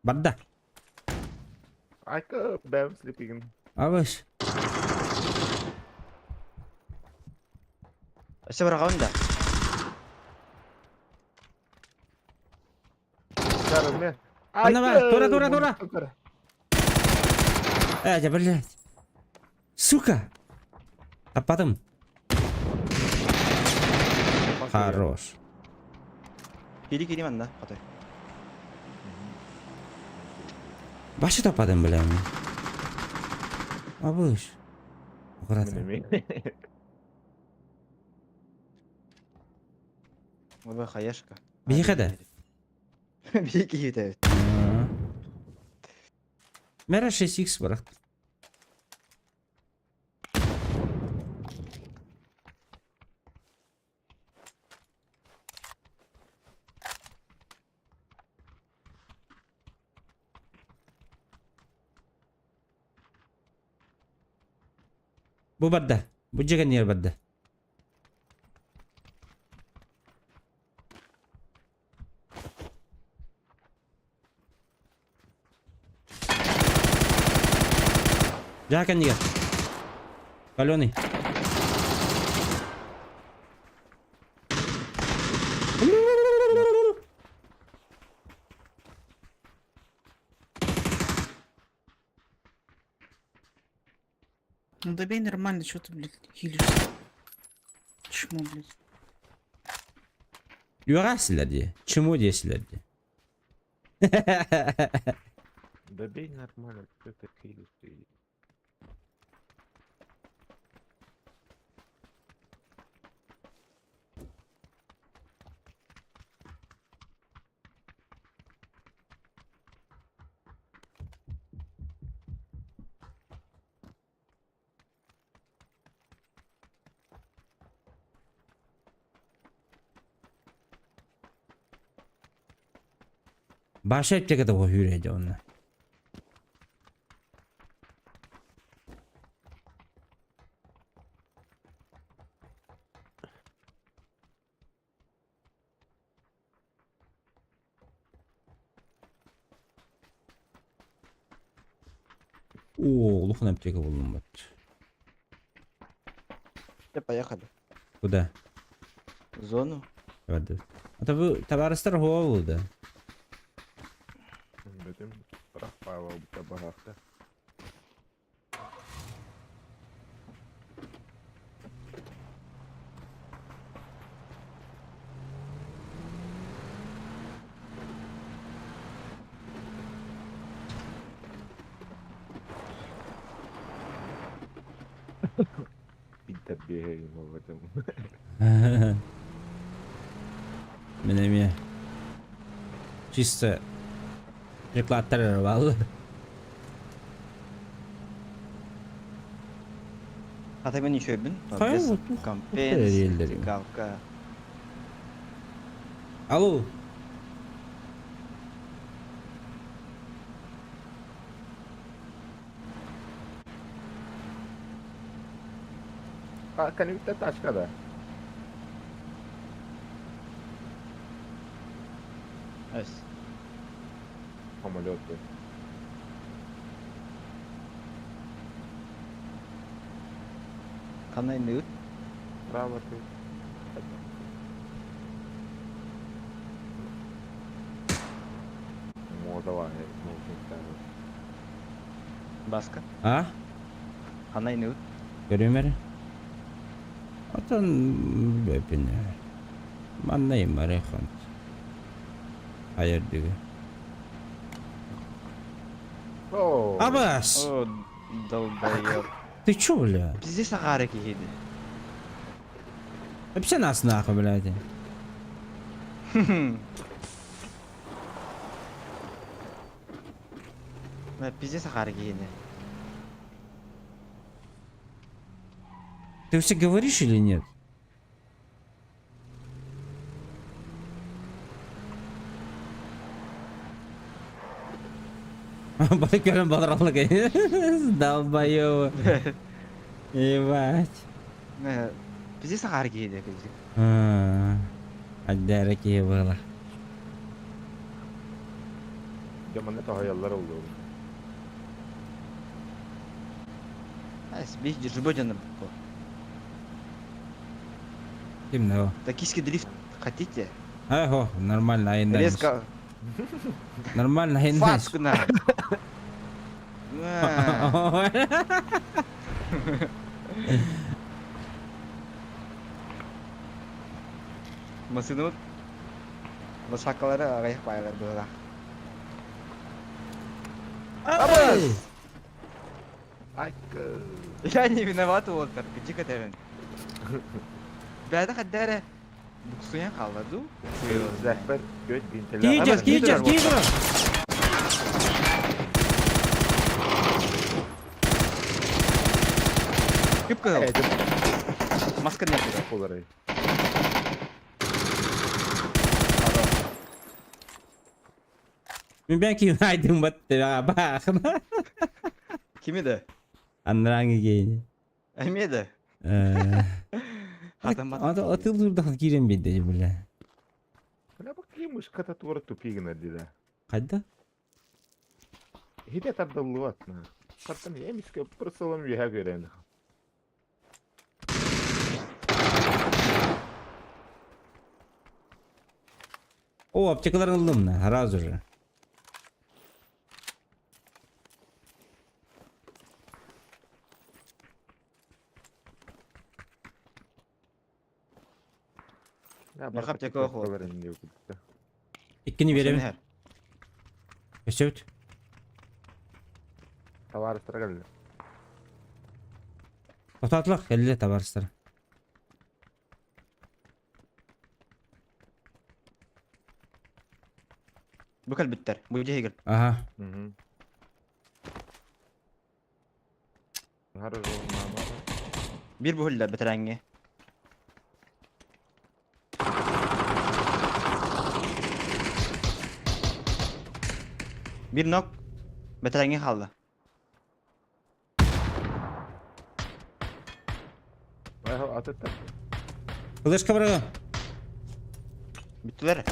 Барда. Айка, бэм, слепигин. Абыш. Өсө бараҕын да. Караме. Анна бар, тура, тура, тура. Да, блядь. Сука. Таппатым. Хорош. Кири кири манна, хотой. Башы таппатым, бля. Абыш. Аккуратно. Ой, хаешка. Биһиэхэ да? Биһи киһи Мера 6х барах. Бу барда. Бу жеген ер барда. Жакен нигер. Каленый. Ну добей нормально, что ты, блядь, хилишься? Чмо, блядь. Юрасилер Чему десилер Добей нормально, что ты хилишь ты. Баша аптеката күүрэ онно. Оо, улахан аптека буллум бат. Все, поехали. Куда? В зону. Барды. А то бу табаарыстар хуа да. Бэтим Рафаэлов табахта. Питер бегает в этом. Мин эмиэ чисто прикладтар эрэ бааллар. А ты мен еще бин? Хайа Без вот, ух, компенс, эллер. вертикалка. Алло. А, конвейер тачка, да. Эс. Самолеты. Ханна иннигит? Право ты. Ну, давай, ну, Баска. А? Ханна иннигит? Көрүөм эрэ. Отон бэпин. Манна имаре хант. Айар дүгө. О! Абас! О, долбоёб. Ты чё, бля? Пиздец аҕаара киһини. Вообще нас нахуй, блядь. Мэ пиздец аҕаара киһини. Ты вообще говоришь или нет? Бары көрөн баларалык. Долбоёбы. Ебать. Мэ пиздец аҕаара киһини кырдьык. Аддара киһи буолар. Дьэ, тоһойоллор оллур. Эс, бих держбо дьоно бу. Ким да? Токийский дрифт хотите? Айхо, нормально, айында. Резко. Нормально, айында. Фаску на. Мэ. Масыныбыт Лошакалары аҕыйах баайалар быһыылаах. Абас! Айка. Я не виноват, Уолтер, где этэбин? Бэйэтэ хайда эрэ буксуйан хаалла дуу? Зәхбер көт бинтелер. Киджер, киджер, киджер! Кып кыһыл. Маска нет. Болар. Мин бэйэм ким айдым батты баахна. Кими да? Андраңы кейини. Эмиэ да? Хатан Ата атыл дурдах киирэн биэрдэ бля. Бля, бу кимышка туора тупигина дида. Хайда? Хите тардыллыбат на. Картан эмиске прысылым үһэ көрен. О, аптекалар ыллым на, сразу же. Меха аптека охо. Иккини беремин. Өсөбүт. Товарыстар келди. Тоқтатылақ, кэллэ табаарыстар. Бу кэлбиттэр. Бу дьиэ Ага. Мгм. Хорошо, мама. Биир буһулла бэтэрэҥҥэ. Биир нок. Бэтэрэҥҥэ хаалла. Атыттар. Флешка быраҕа. Бүттүлэр.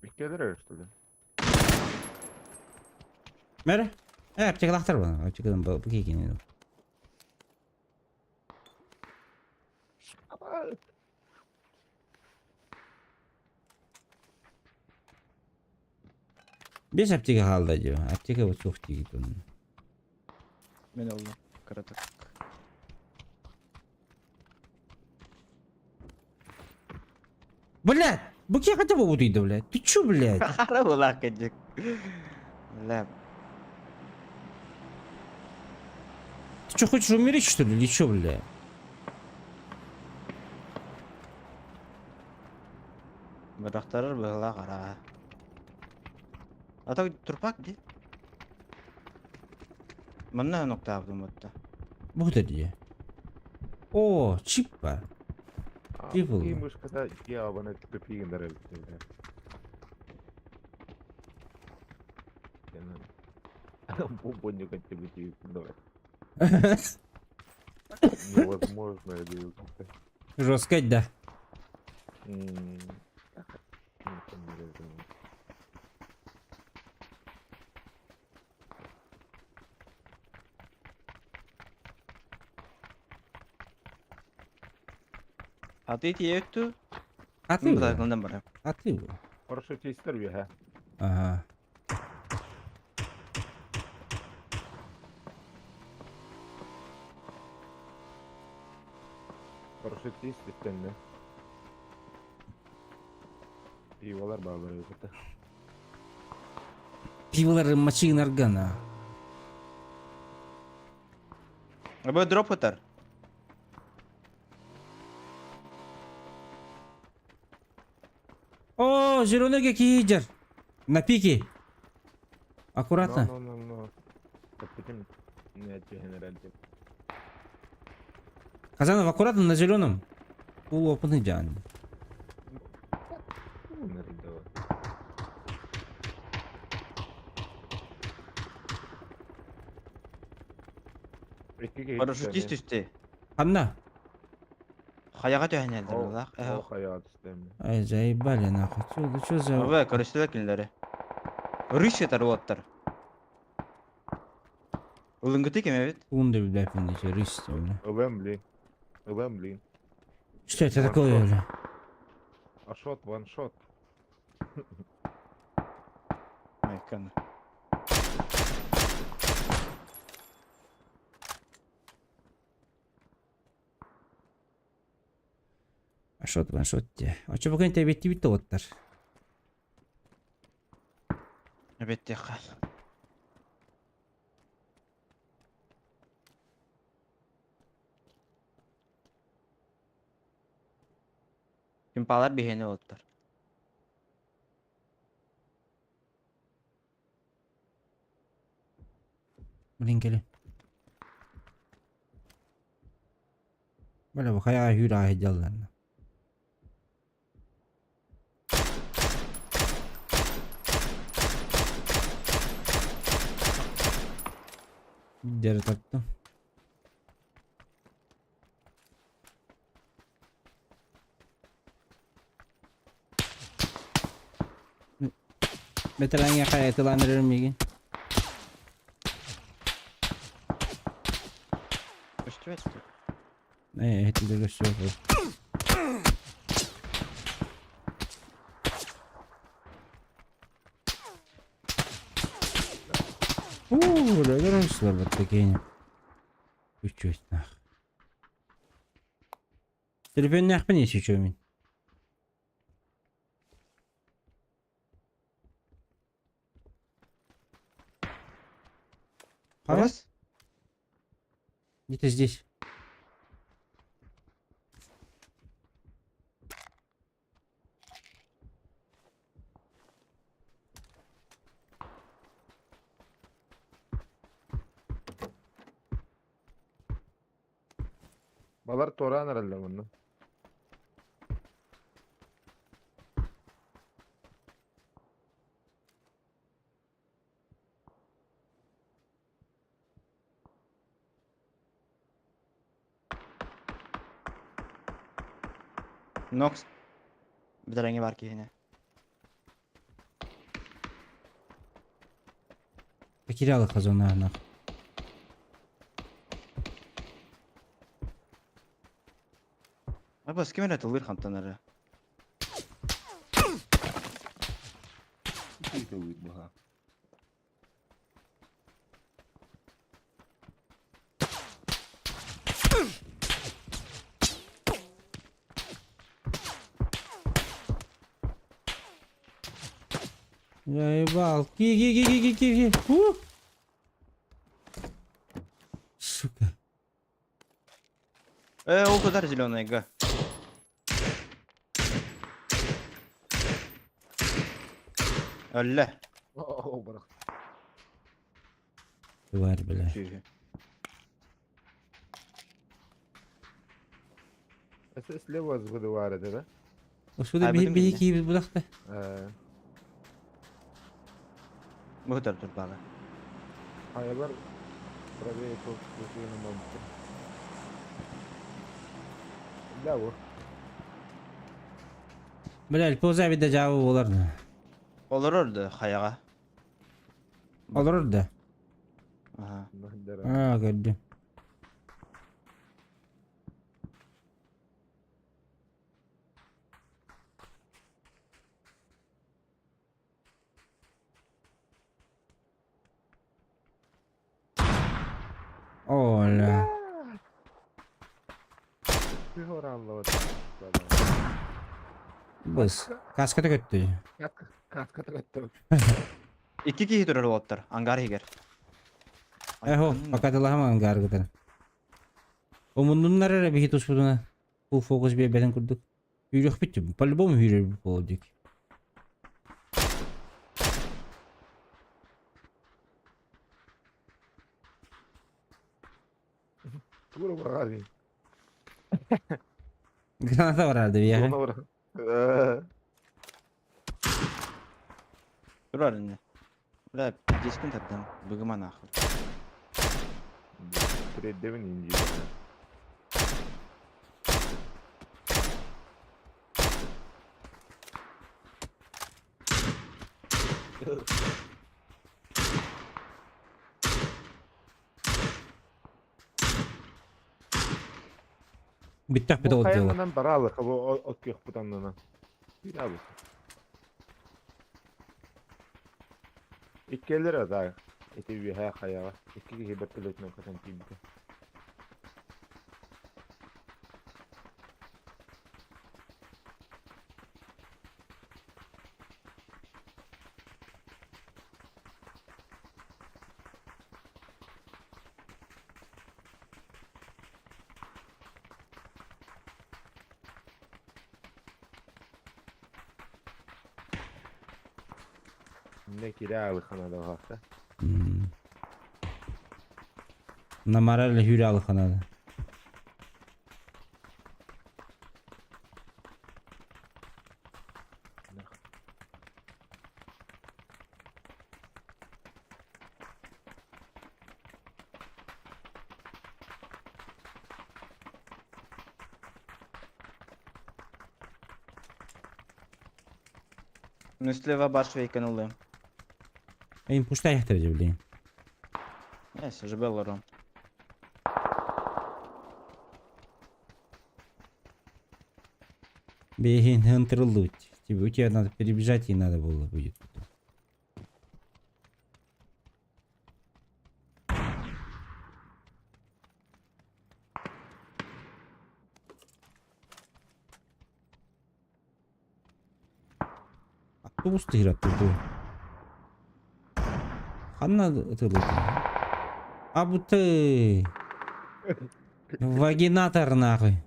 Иккилэр что ли? Мэр. Э, аптекалаахтар бу. Аптекадан бу киһи Биэс аптека хаалла дии. Аптека вот суох диигит онно. Мин ыллым. Кыратык. Блядь! Бу киһи хотя бы утуйда, блядь. Ты чё, блядь? Хара булаах кэдьик. Бля. Ты чё, хочешь умереть, что ли, или чё, блядь? Бырахтарар быһылаах араа. А то турпак дии. Манна ноктаабытым батта. Бу да дии. О, чип бар. Чип И ылла. мышката ябаны тупигин бля. Бубонник от тебя давай. Невозможно, я говорю. Жестко, да. Аты тиэтту. Аты бу. Мындан бар. Аты бу. Парашютистер бе, Ага. Парашютист истенне. Пиволар баалар это. Пиволар мачигин аргана. Абы дроп ытар. О, зеленый киһи На пике. Аккуратно. Но, но, но, но. Подпитим. Нет, генераль. Казанов, аккуратно на зеленом. Полуопытный дян. Парашютист түсті. Анна. Хаяға төһәнелдер булах. О, хаяға түстем. Ай, заебали нахуй. Чё, да чё за... Абы көрүстүлөр кинилери. Рысь ытар уоттар. Ылынгыты кем эбит? Унды, блядь, эти рысь, бля. Ылым, блин. Ылым, блин. Что это такое, бля? Ашот, ваншот. Майканы. Ашот, ваншот те. А чё пока не бетти бит оттар? Эбетте хал. Пимпалар биһиэни оттар. Блин, кели. Бля, хая хүра хеджаллар. Дері таптым. Бетерәңе кая тыланырыр миген. Көстүбэт. Э, этилер көстүбэт. Уу, бля, көрөсүлөр бат такие. Үчүт нах. Телефон нахпын esi чөмин. Раз. Где-то здесь. Балар торан аралла мұны. Нокс. Битэреңе бар киһине. Потерял их зона нах. Абас ким эрэ тыллыыр хантан эрэ. Заебал. Ки, ки, ки, ки, ки, ки, ки. У! Сука. Э, ол тутар зеленый га. Өллө. О, барах. Тварь, бля. Сүүһү. Это слева сгодовары, да? Осуда Айбытым биһи биһи иннэ. киибит будахта. Э, Бу тутар турбаҕа. Аялар правее по момент. Да, вот. Бля, поза вида жабы болар. Олорор да хайаҕа. Олорор да. Аха. А, көрдүм. Оля. Быс. Каската көттү. Каска көттү. Икки киһи турар уолаттар. Ангар иһигэр. Эхо, пока тылаһам ангаргытар. Омуннуннар эрэ биһи туспутуна. Бу фокус биэрбэтин курдук. Үүрүөхпүт по-любому үүрэр буолдук. Тура барари. Граната барарды бияха. Тура бар. Турар инне. Бля, дискин таптым. Быгыма нахуй. Тредевин инди. Бүттэх бит ол дело. Хайаннан баралы, кабы от көх бутаннана. Бирабы. Иккелер азар. Эти үһә хаяга. Икки киһи бертөлөтүнэн көтөн тиийбитэ. Не киралы ханада хакта. Намарал хүрэ алханада. Ну слева баш вейканулы. Эйм пуштай яхтар блин. Эс, жебелору. Бегин хантерлуть. Тебе у тебя надо перебежать и надо было будет. Автобус тыгырат турду. Ханна тылыты. А бу ты. Вагинатор нахуй.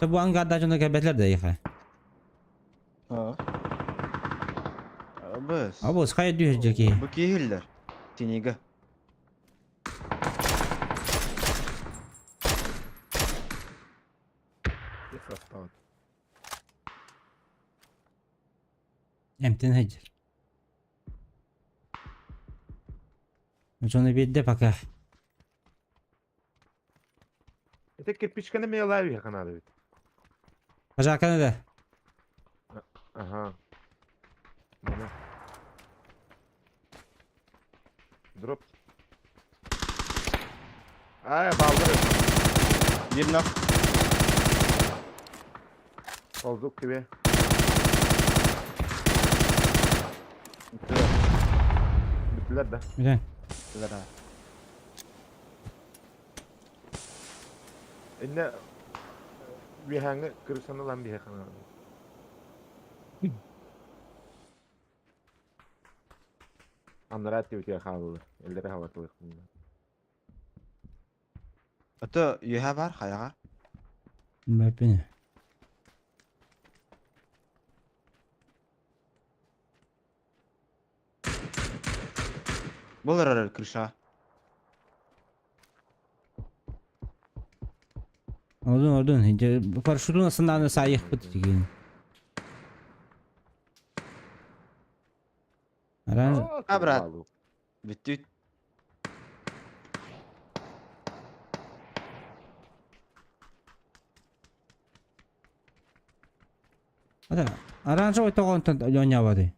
Это бу ангар дожона кәбәтләр дә яха. А. Абыс. Абыс, хайа дүүһэр дьэки. Бу киһиллэр. Тинига. Эмтэн сылдьар. Дьону биэрдэ пока. Это кирпичканы мен ылаа канада бит. Пожарканы да. Ага. Мана. Дроп. Ай, балдыр. Биир нох. Ползук тебе. Бүттүлэр. Бүттүлэр да. Бүтэн. Бүттүлэр аа. Инне үөһээҥҥи кырысаны ылан биһиэхэ Анараа өттүбүтүгэр хааллылар. Эллэрэ хабатылыахпын. Ото үөһэ бар хайаҕа. Бэппин. Бұл эрэр крыша. Ордун ордун. Парашютун астынан саайыхпыт деген. Аран А, брат. Бүттүт. Ата оранжевый тоҕонтон оонньооботой.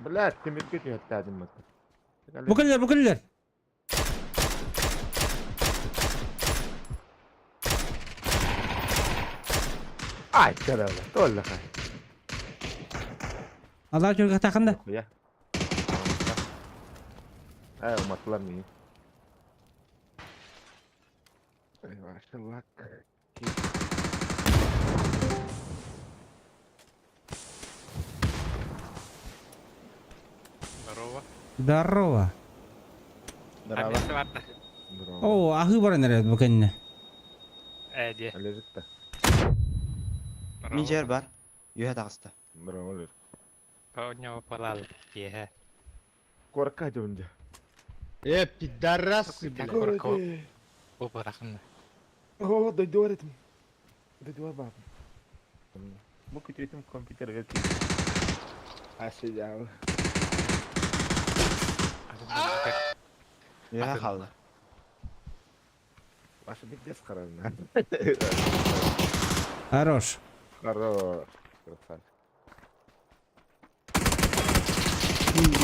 Блядь, тимиргэ түһэттээтим мат. Бу кэллэр, бу кэллэр. Ай, карала, толлаха. Аллаа чөргө тахында. Хуя. Ай, уматтылар мени. Ай, ваше лак. Здорово. Здорово. Здорово. Здорово. О, аһыы баран эрэр бу кэннэ. Э, дии. Лежит-то. Мин жер бар. Үөһэ таҕыста. Здорово, лежит. У него палал. Еhe. Куоракка дьонде. Э, пидорасы, блядь. Куоракка. Опа, рахман. О, дойдуар этим. Дойдуар баб. Бу күтүтүм компьютерга Асыял. Үөһэ хаалла. Ваша пиздец харана. Хорош. Хорош. Красавчик.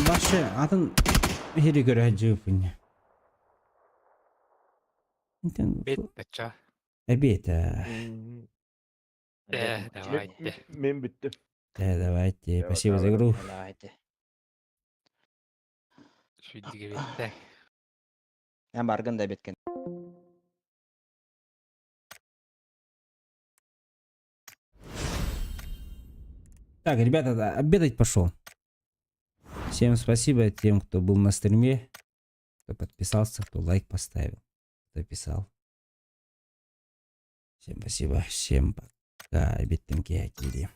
Башы атын хири көрө жыыппын. Бит, ча. Эбиэт. Э, Э, давайте. Мен бүттүм. Э, давайте. Спасибо за игру. Давайте. Шүйдіге битті. Эн баргын да беткен. Так, ребята, да, обедать пошел. Всем спасибо тем, кто был на стриме, кто подписался, кто лайк поставил, кто писал. Всем спасибо, всем пока. Обедтен киэһэ.